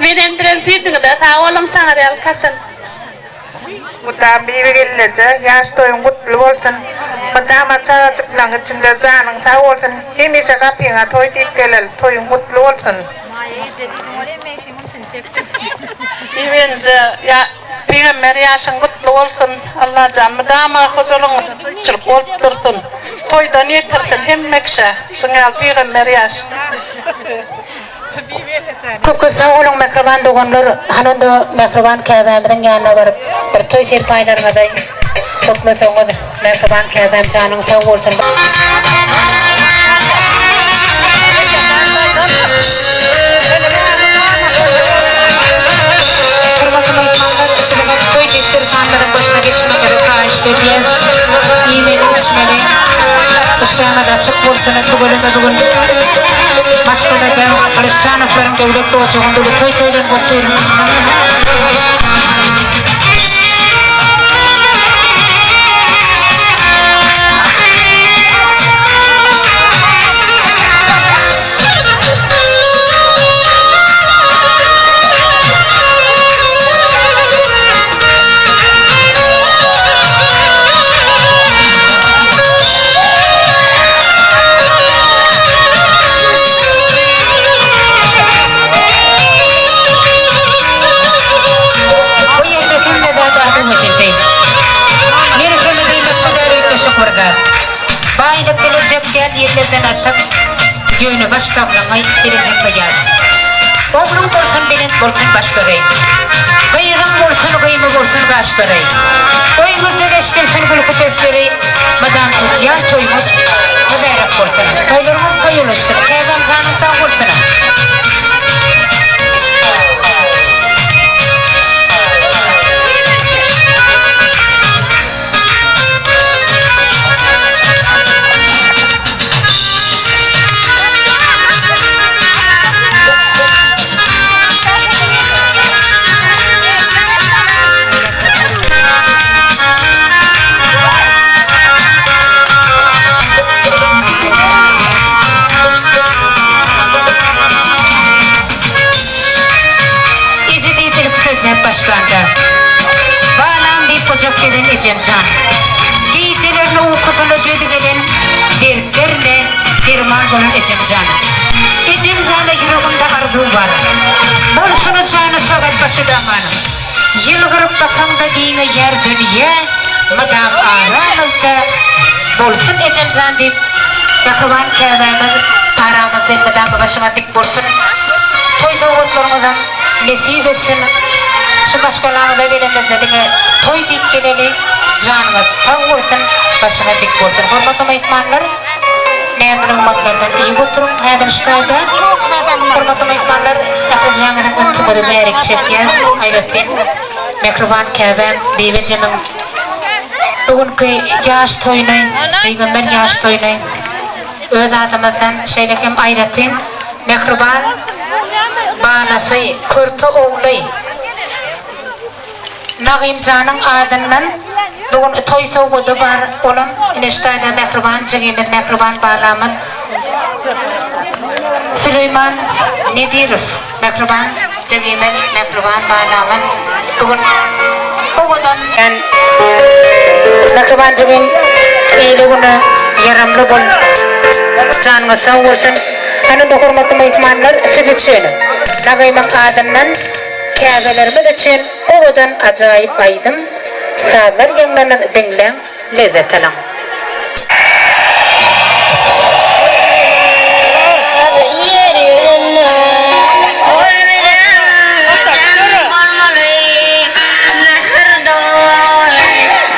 Men emdiren süýdüňize sag boluň, Taňryýalkasyn! Mudam Bibi gelneje, ýaş toýuň gutly bolsun! Mydama çagajyklaň içinde janyň sag bolsun! Hemişe gapyňa toý diýip geleli, toýuň gutly bolsun! Maýa eje diýdiň welin men şiň ünsüni çekdim. Bibi gelneje, Pygamber ýaşyň gutly bolsun Allajan mydama hojalygyňyzda toýçulyk bolup dursun toýdan ýetirsin hemme kişä şuň ýaly pygamber ýaş. Köp köp sag boluň mähriban doganlar hany onda mähriban käbämiziň ýanyna baryp bir toý serpaýlaryňyzy toplasaňyz mähriban käbäm janyň sag bolsun. Hormatly myhmanlar, siziň hem toý desterhanlaryň başyna geçmegiňizi haýyşt edýäs. Iýmeli, içmeli. Işdäňiz açyk bolsun. Tüweleme bu gün maşgalada Gylyçjanowlaryň döwletli ojagynda uly toý toýlanyp otyr. däl ýellerden artyk, Ýöne baş saglygyňy gelejekde ýaz. Ogluň bolsun belent bolsun başlary, Gyzyň bolsun gymy bolsun gaşlary. Öýüňizden eşdilsin gülki sesleri, Mydam tutýan toýuňyz mübärek bolsun. Toýlaryňyz toý ulaşsyn, Käbäm janyň sag bolsun. Eje diýip ilki sözläp başlanda, Balam diýip gujak geren ejem jan. Gijelerine ukusyna dözi gelen, Dertlerine derman bolan ejem jan. Ejem jana ýüregimde arzuw bar, Bolsun jany sag başy daman. Ýylgyryp bakaňda giňeýär dünýä, Mydam aramyzda bolsun ejem jan diýip, mähriban käbämiz aramyzda mydama başyňa dik bolsun. Toý sowgatlaryňyzam nesip etsin. Şu maşgalaňyza gelenimizde diňe toý diýip geleli, janyňyz sag bolsun, başyňyz dik bolsun. Hormatly myhmanlar! Näz-nygmatlardan iýip oturyň häzir ştaýda. Hormatly myhmanlar, ählijaňyzyň ünsüňizi bärik çekýän, aýratyn mähriban käbäm Bibi ejemiň bu günki ýaş toýuny, pygamber ýaş toýuny öz adymyzdan, şeýle hem aýratyn mähriban balasy, körpe ogly, Nagymjanyň adyndan bu gün toý sowgady bar olam ine ştaýda mähriban jigimiz mähriban balamyz Süleýman Nedirow mähriban jigimiz mähriban balamyz bu gün owadan Mähriban jigim ile güne ýaramly bol janyňyz sag bolsun Ana-da hormatly myhmanlar siz üçin Nagymyň adyndan Käbelerimiz üçin owadan ajaýyp aýdym sazlar ýaňlanar diňläň lezzet alyň. Ýer ýüzünde ol bilen jem bolmaly, Mähir doly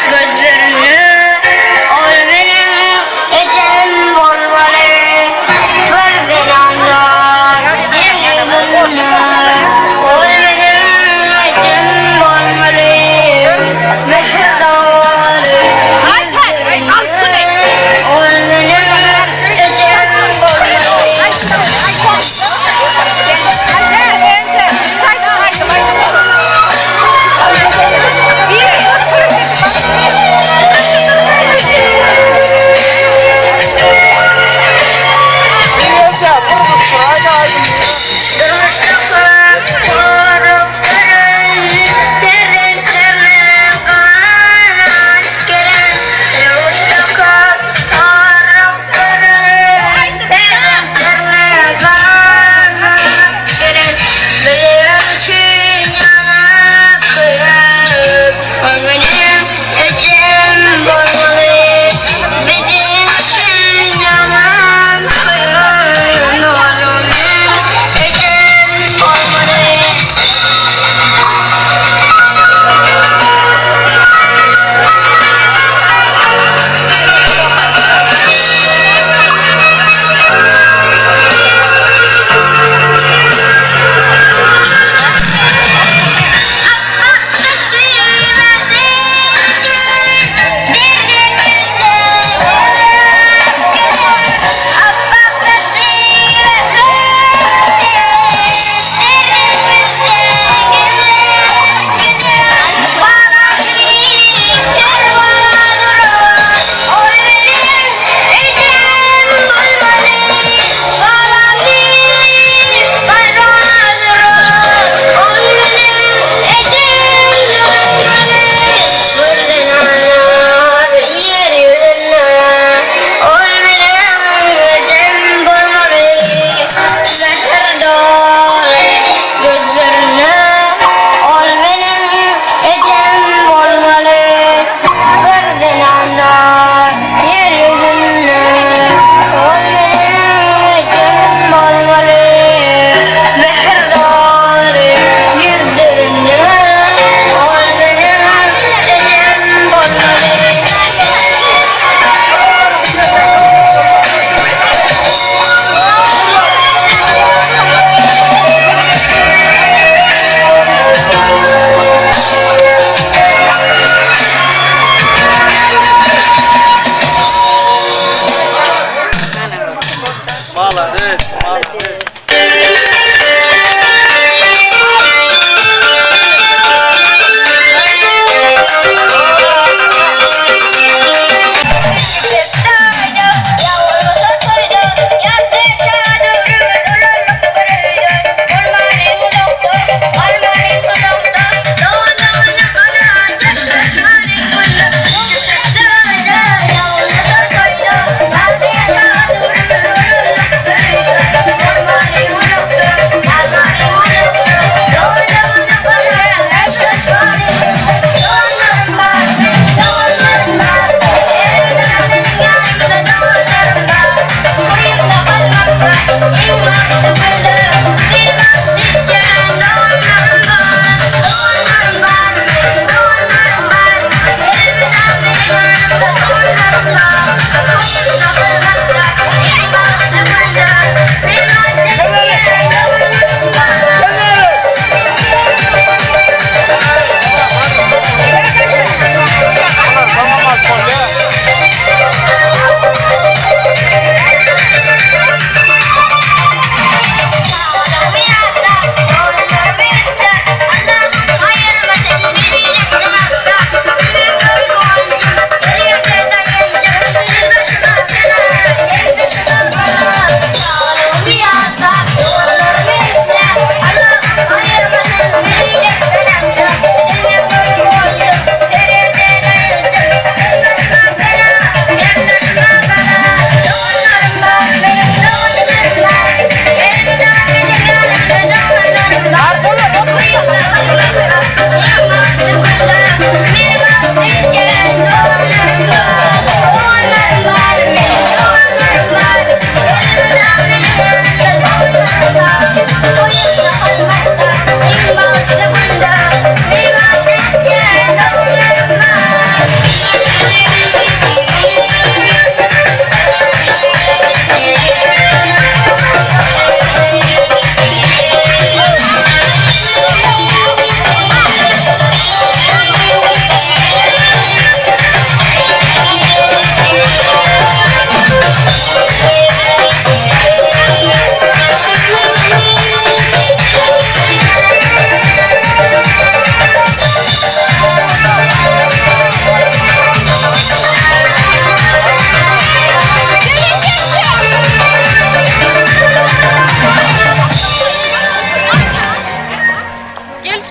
gözlerinde ol bilen ejem bolmaly, Bir zenanlar ýer ýüzünde ol bilen ejem bolmaly, Mähir doly ýüzlerinde.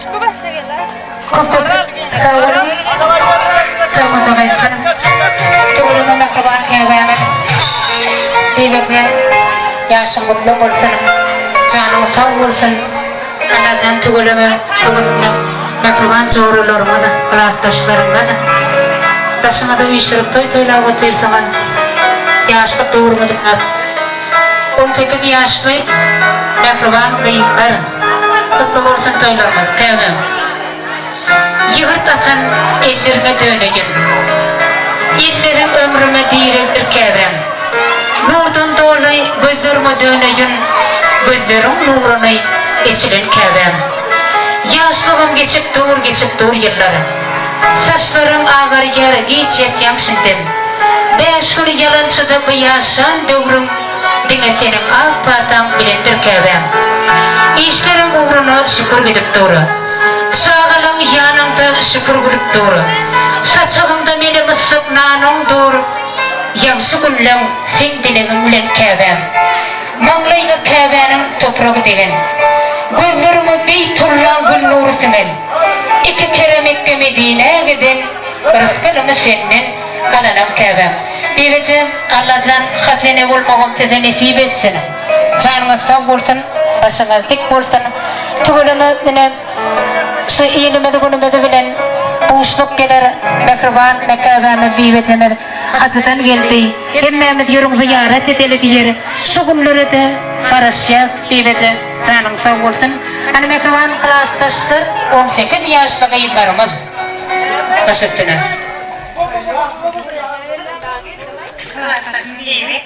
Köp köp sag boluň. Toýuňyzda gaýtsyn. Tüweleme mähriban käbämiz. Bibeje ýaşyň gutly bolsun. Janyň sag bolsun. Allajan tüweleme bu gün mähriban joralaryňyz, klasdaşlaryňyz daşyňyza üýşürip toý toýlap otyrsyňyz. Ýaşlyk döwrüňizi 18 ýaşly mähriban gyzlar. Gutly bolsun toýlaryňyz, käbäm. Ýygyrt atan elleriňe döneýin. Elleriň ömrüme diregdir käbäm. Nurdan doly gözleriňe döneýin, Gözleriň nuruny eçilen käbäm. Ýaşlygym geçip dur, geçip dur ýyllar. Saçlarym agarýar, giç ýatýaň şindem. Bäş gün ýalançyda bu ýaşan döwrüm Diňe seniň ak pataň bilendir käbäm. Işleriň ugruna şükür gidip dur. Çagalaň ýanyňda şükür gülüp dur. Saçagyňda mele myssyk nanyň dur. Ýagşy günleň seň dilegiň bilen käbäm. Maňlaýyňa käbäniň topragy degen. Gözleriňe Beýtullaň gül nury siňen. Iki kere Mekge-Medinä giden rysgalymy senden alanam käbäm. Bibijan, Allajan hajy ene bolmagam size nesip etsin. Janyňyz sag bolsun, başyňyz dik bolsun. Tüweleme ine şu ilimiz günümiz bilen buşluk geler mähriban mäkäbämiz Bibejemiz hajydan geldi. Hemmämiz ýörüň zyýarat edeli diýer. Şu günlerede garaşýas Bibeje janyň sag bolsun. Hany mähriban klasdaşlar 18 ýaşly gyzlarymyz baş üstüne. Klasdaşym Bibi.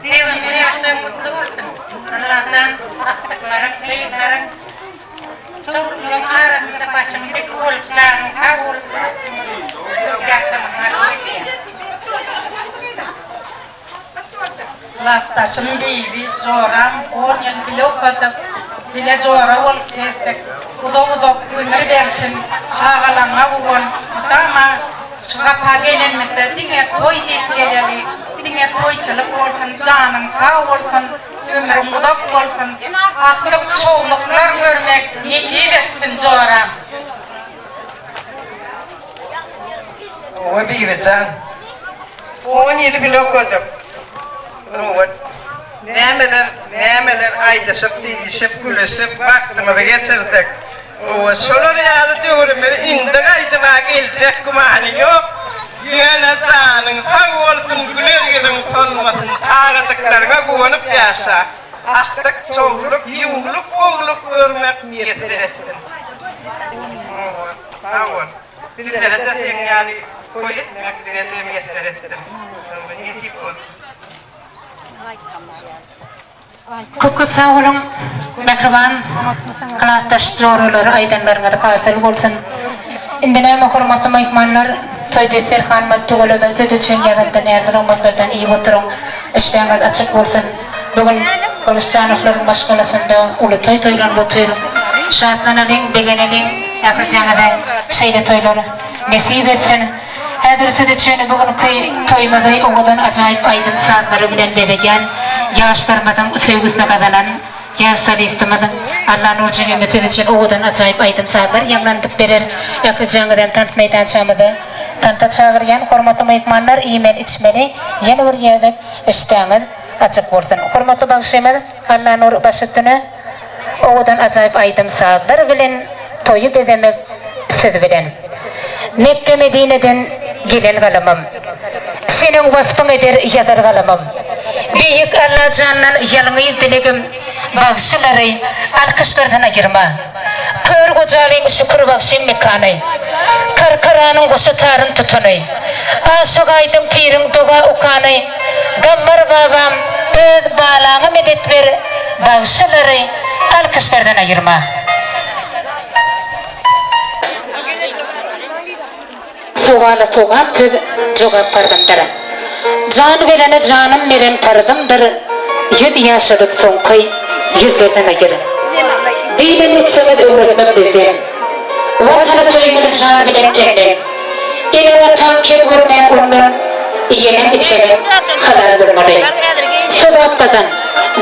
Pygamber ýaşlaryň gutly bolsun. Allajan agtyklaryň, gyzlaryň, çowluklaryň arasynda başyň dik bolup, janyň sag bolup, uzak ýaşamagyňy arzuw edýän. Klasdaşym Bibi joram on ýyl bile okadyk, bile jora bolup gezdik. Uzak-uzak ömür bersin, çagalaňňa guwan, mydama şu gapa gelenimizde diňe toý diýip geleli, diňe toýçulyk bolsun, janyň sag bolsun, ömrüň uzak bolsun, agtyk çowluklar görmek nesip etsin joram. Hawa Bibijan. On ýyl bile okadyk. Hawa. Nämeler, nämeler aýdyşyp, diýişip, gülüşip wagtymyzy geçirdik. Hawa, şolar ýaly döwrümiz indi gaýdyp-a geljek gümany ýok. Ýöne janyň sag bolsun, güler ýüzüň solmasyn, çagajyklaryňa guwanyp ýaşa. Agtyk, çowluk, ýuwluk, owluk görmek miýesser etsin. Hawa, sag bol. Bizlere-de seň ýaly toý etmek bize-de miýesser etsin. Nesip bolsun. Köp köp sag boluň mähriban klasdaş joralar aýdanlaryňyz hasyl bolsun. Indi näme hormatly myhmanlar toý desterhanymyz tüweleme siz üçin ýazyldy näz nygmatlardan iýip oturyň işdäňiz açyk bolsun. Bu gün Gylyçjanowlaryň maşgalasynda uly toý toýlanyp otyr. Şatlanalyň begeneliň ählijaňyza şeýle toýlar nesip etsin. Häzir siz üçin bu günki toýumyzy owadan ajaýyp aýdym-sazlary bilen bezeýän ýaşlarymyzyň söýgüsini gazanan ýaş solistimiz Allanur jigimiz siz üçin owadan ajaýyp aýdym-sazlar ýaňlandyp berer. Ählijaňyzam tans meýdançamyza tansa çagyrýan hormatly myhmanlar iýmeli-içmeli ýene bir gezek işdäňiz açyk bolsun. Hormatly bagşymyz Allanur baş üstüne. Owadan ajaýyp aýdym sazlar bilen toýy bezemek siz bilen. Mekge Medineden gelen galamym. Seniň waspyň eder ýazar galamym. Beýik Allajandan ýalňyz dilegim bagşylary alkyşlardan aýyrma. Kör gojalyň Şükür bagşyň mekany. Karkaranyň goşa taryn tutany. Aşyk Aýdyň piriň doga okany. Gammar babam öz balaňa medet ber bagşylary alkyşlardan aýyrma. Sowala sogap söz jogap parzymdyr. Jan berene janym beren parzymdyr, Ýüz ýaşadyp soňky ýüzlerden aýyr. Diýlen etseňiz öwretmek bizden. Watany söýmeli jan bilen tenden. Ene-ataň kem görmän ondan iýeniň içeniň halal bolmaly. Sogap gazan,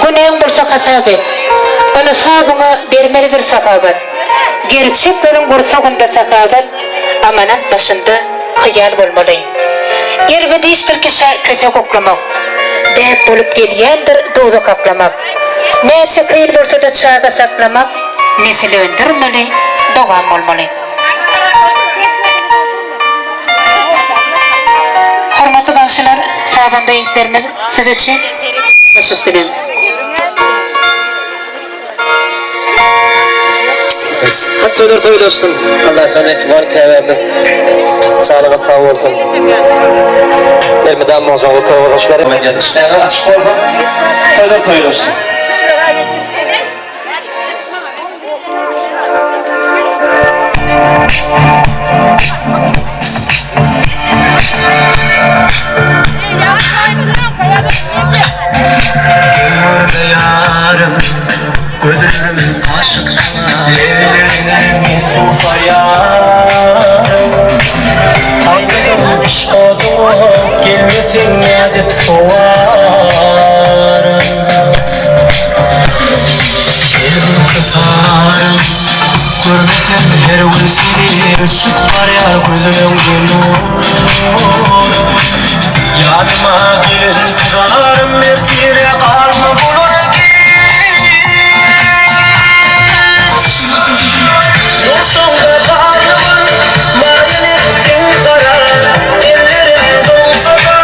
günäň bolsa hasap et. Ynsabyňa bermelidir sahawat. Gerçekleriň gursagynda sahawat, amanat başynda hyýal bolmaly. Erbet işdir kişä kösek oklamak. Däp bolup gelýändir duzak aklamak. Näçe kyn bolsa-da çaga saklamak, nesil öndürmeli, dowam bolmaly. Hormatly bagşylar, sazanda ýigitlerimiz siz üçin goşup bilen. Hak toýlar toýlaşsyn. Allajan mähriban käbämiz janyňyz sag bolsun. Elmydam ojagyňyzda toý bolsun. Işleriniz açyk bolsun. Toýlar toýlaşsyn. Görme ýarym, gözlerim aşyk saňa Lebleriňe men suwsaýaryn Gaýdydym yşk oduňa, gelmeseň nädip sowaryn Her günki tarym, görmesem her gün seni Öçüp barýar gözleňde nurum Ýanyma gel intizarym ertire galma bolar giç Duşuňda galyban maýyl etdiň garar Ellerim doňsa-da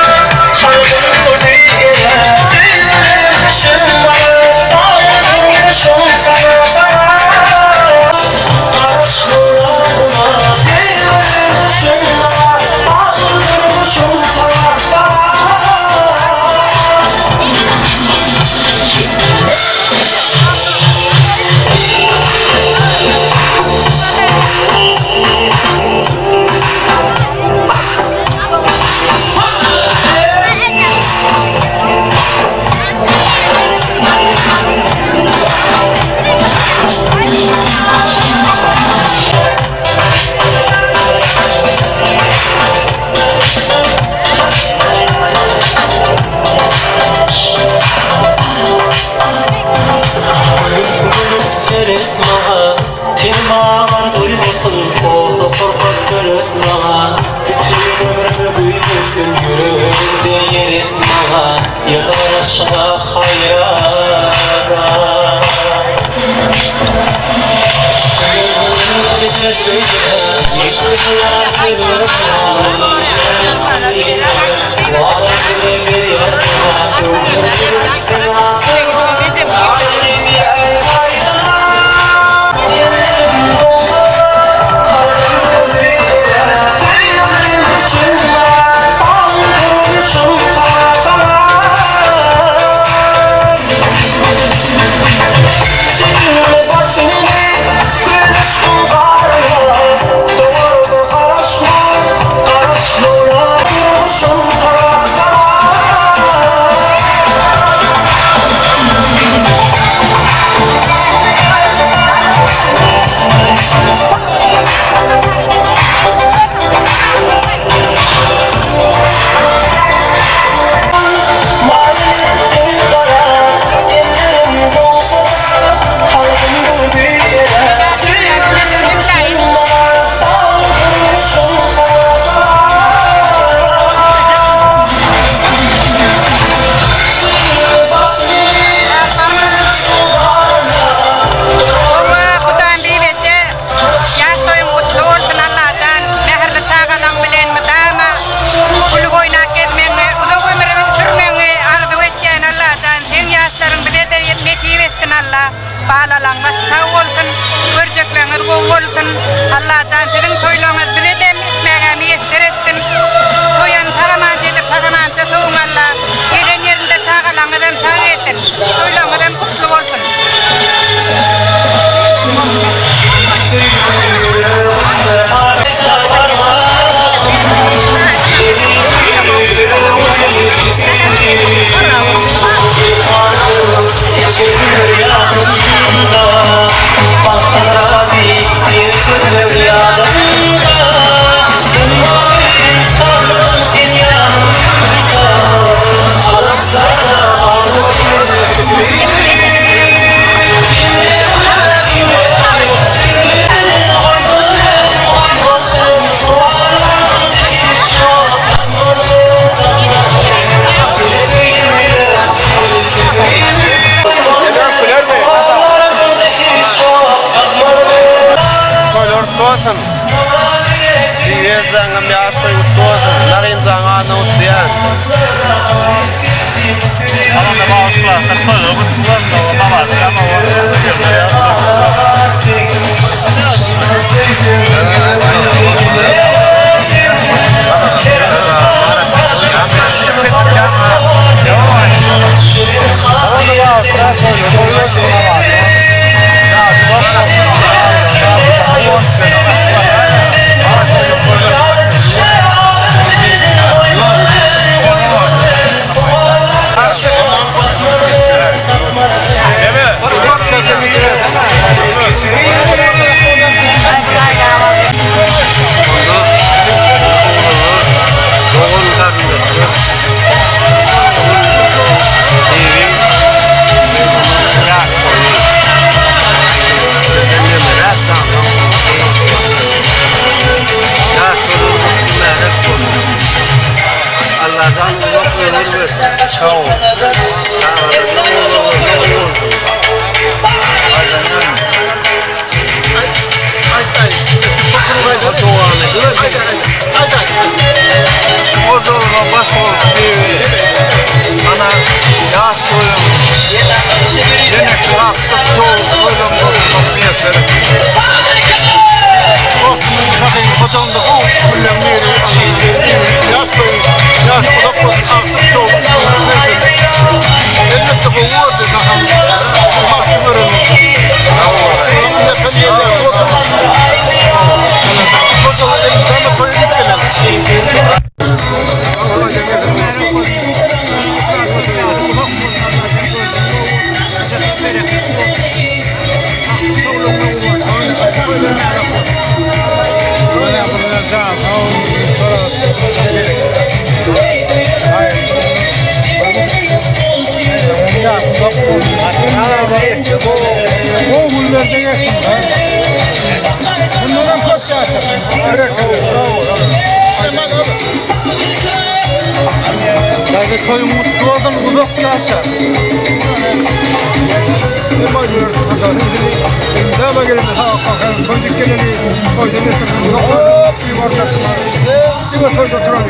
kalbym durdy eräp Söýgülim düşün maňa bagly durmuşym saňa saňa Gülüp seret maňa, Tenim agar duýmasyn, Bolsa pursat döret maňa. Bütin ömrümi güýmesin, Ýüregiňde ýer et maňa, Ýylgyryşyňa haýran. Hudaýym bibeje ýaş toýuň gutly bolsun Allajan mähirli çagalaň bilen mydama gülüp oýnap gezmegiňi uzak ömür sürmegiňi arzuw etýän Allajan seň ýaşlaryň bizede nesip etsin Alla balalaň başy sag bolsun görjekleňiz gowy bolsun Allajan siziň toýlaňyz bizedem etmäge miýesser etsin toýany sagamança edip sagamança sowuň Alla gelen ýerinde çagalaňyzam sag gelsin toýlaňyzam gutly bolsun. bolsun. Bibijaňam ýaş toýuň gutly bolsun. Nagymjaň adyna gutlaýan. Tamam da bağışlar, taşlar, gutlular, babası, ama o Allah'tan uzak ömür versin. Sağ ol. Ana yaş toyum. Yine kalktık çoğu toyum O günlerde geçsin. Bunlardan kaç Dayı toyun mutlu olsun, uzak yaşa. Ne bakıyorsun? Ne bakıyorsun? Ha, bakalım toy dikkeleri, toy demesin. Hop, bir ortasına. Bir toy oturalım.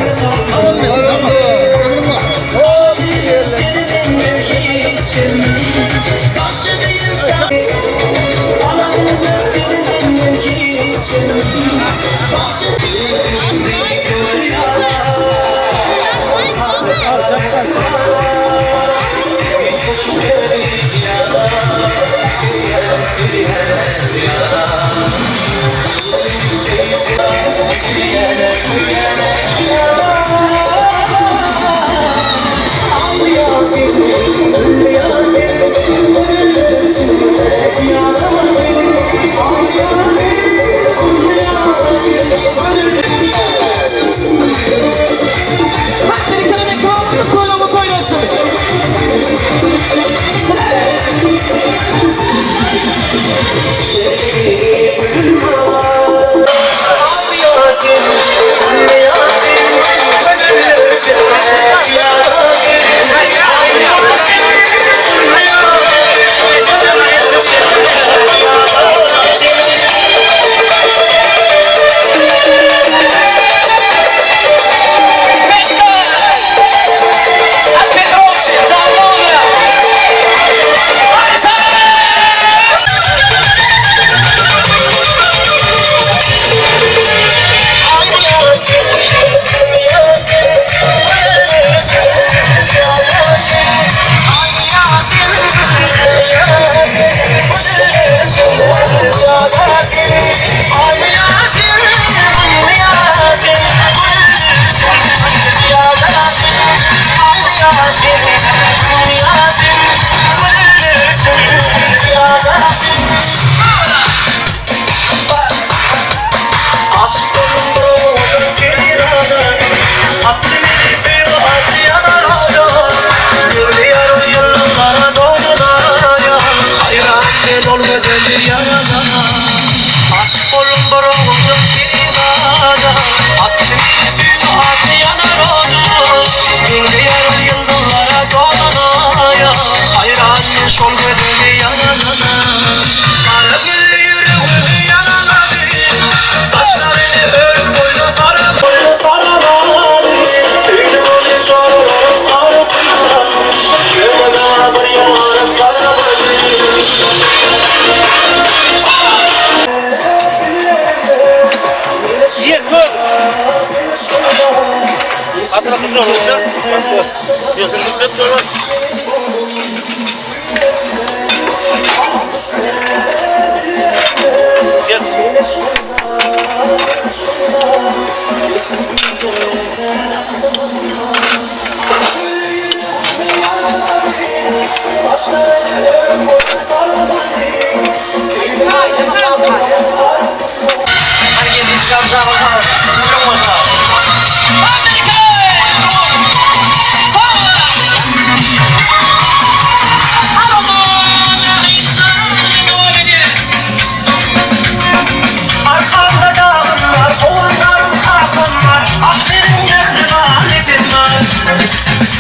Arkamda dagym bar, howandarym kakam bar, Ah meniň mähriban ejem bar.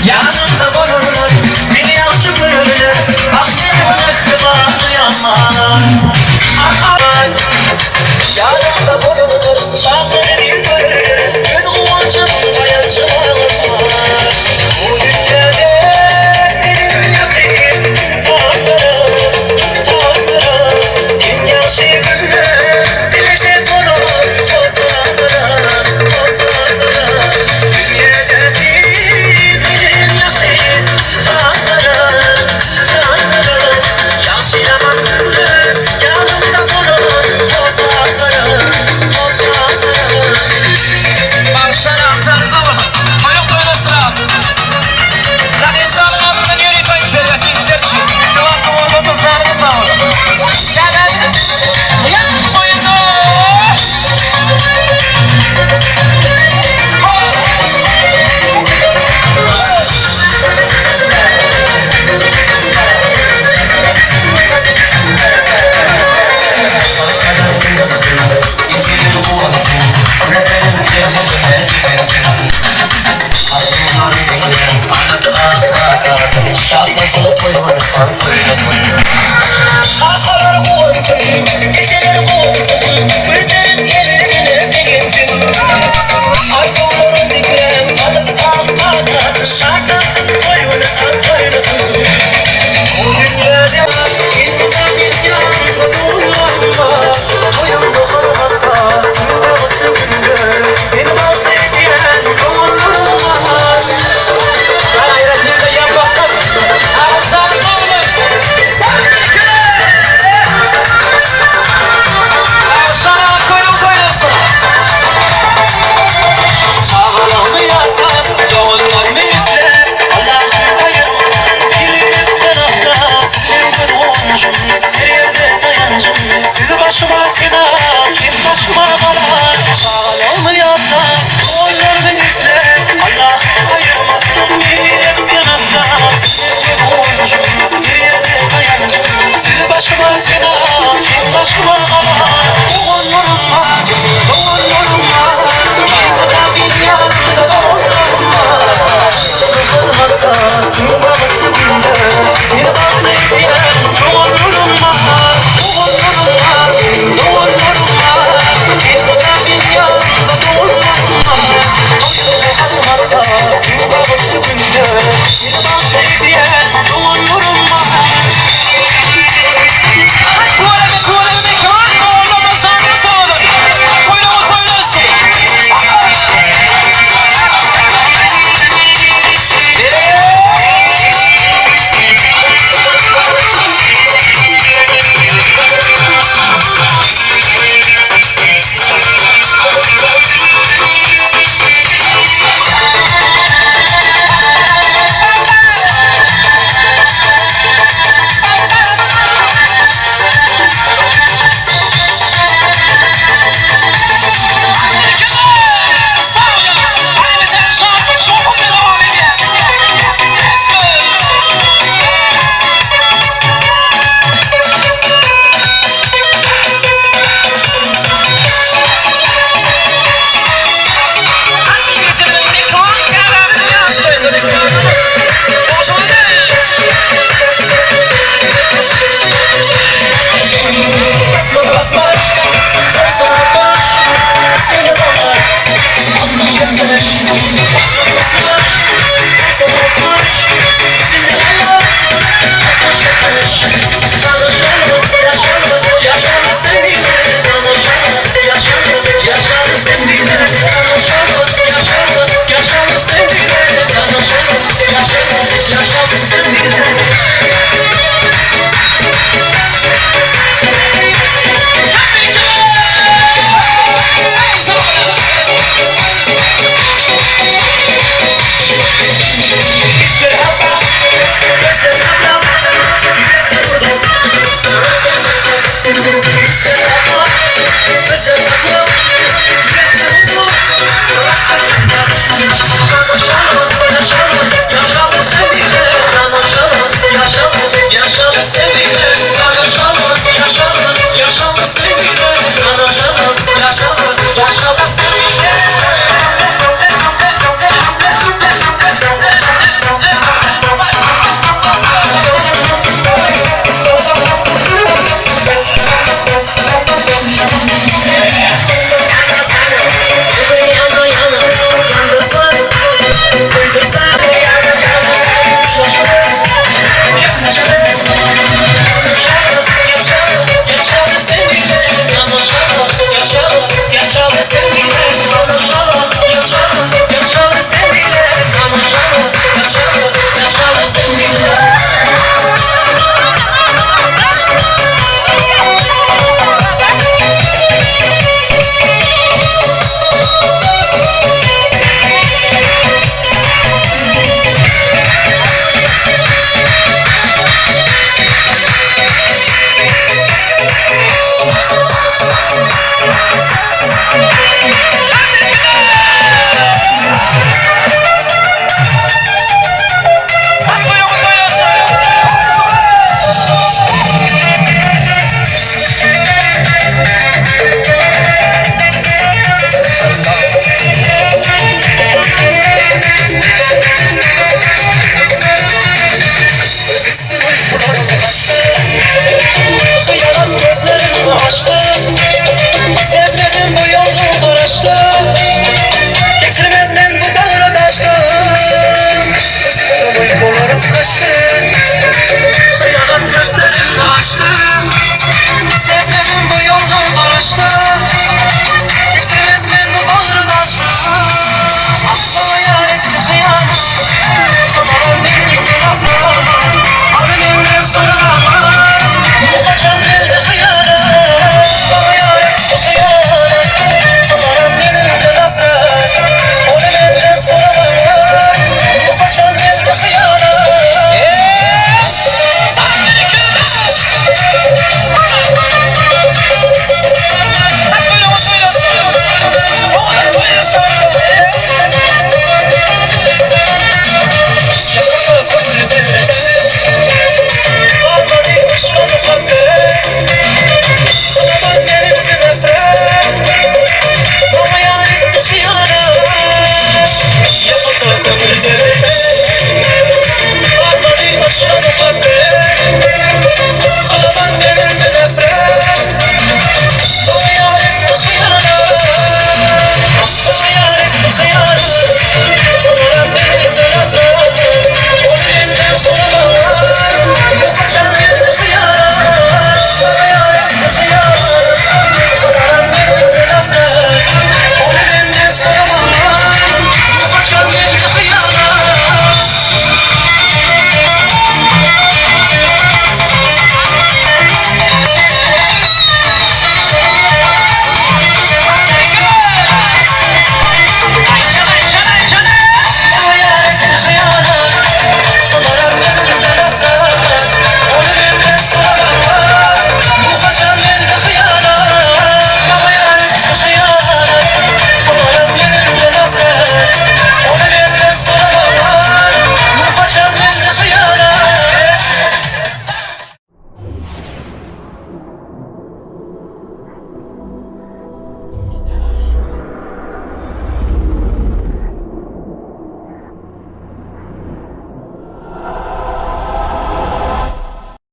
Ýanymda bolarlar, meni ýagşy görerler, Ah meniň mähriban uýam bar. Arkamda Ýanymda bolarlar, şatlygymy görerler, Göz guwanjym, daýanjym agam bar. Bu dünýäde meniň ýakyn dostlarym, dostlarym, Iň ýagşy günler dileje bolar hossarlarym, hossarlarym. Dünýädäki meniň ýakyn dostlarym, dostlarym, Ýagşy-ýaman günler ýanymda bolar hossarlarym, hossarlarym. Bagşylar janyň sag bolsun. Toýuň toýuna şyram. Rahym janyň adyndan ýörite aýdyp berýän ýigitler üçin. Şu wagtda bolmadyk janyňyz sag bolsun. Ýaş toýunda. Kakalar guwansyn, ejeler guwansyn, Güllerin ellerine begensin. Arzuwlara dikläp alyp ak patasyn, Şatlansyn toý güni tans oýnasyn. Bu dünýäde elmydam ýanymda duýarma, Toýumda hormatda, iň bagtly günde, Meni bagtly edýän doganlarym bar. Aýratyn-da ýapakdan Agajanyň ogly Saryke! Agşam köýüň toýlasyn. Çagalygymy ýatlap, doganlarymy isläp, Allahym aýyrmasyn bir-birekden asla. Siz meň göz guwanjym, her ýerde daýanjym, Siz başyma pena, siz başyma gala. Çagalygymy ýatlap, doganlarymy isläp, Allahym aýyrmasyn bir-birekden asla. Siz meň göz guwanjym, her ýerde daýanjym, Siz başyma pena, siz başyma gala. Doganlarym bar, doganlarym bar, Elmydam ýanymda doganlarym bar. Hyzmatda iň bagtly günde meni bagtly edýän doganlarym bar. Doganlarym bar, doganlarym bar, Elmydam ýanymda doganlarym bar. Hyzmatda iň bagtly günde meni bagtly edýän doganlarym bar. Tüweleme tüweleme mähriban doganlarymyz janyňyz sag bolsun. Toýlaryňyz toýlaşsyn.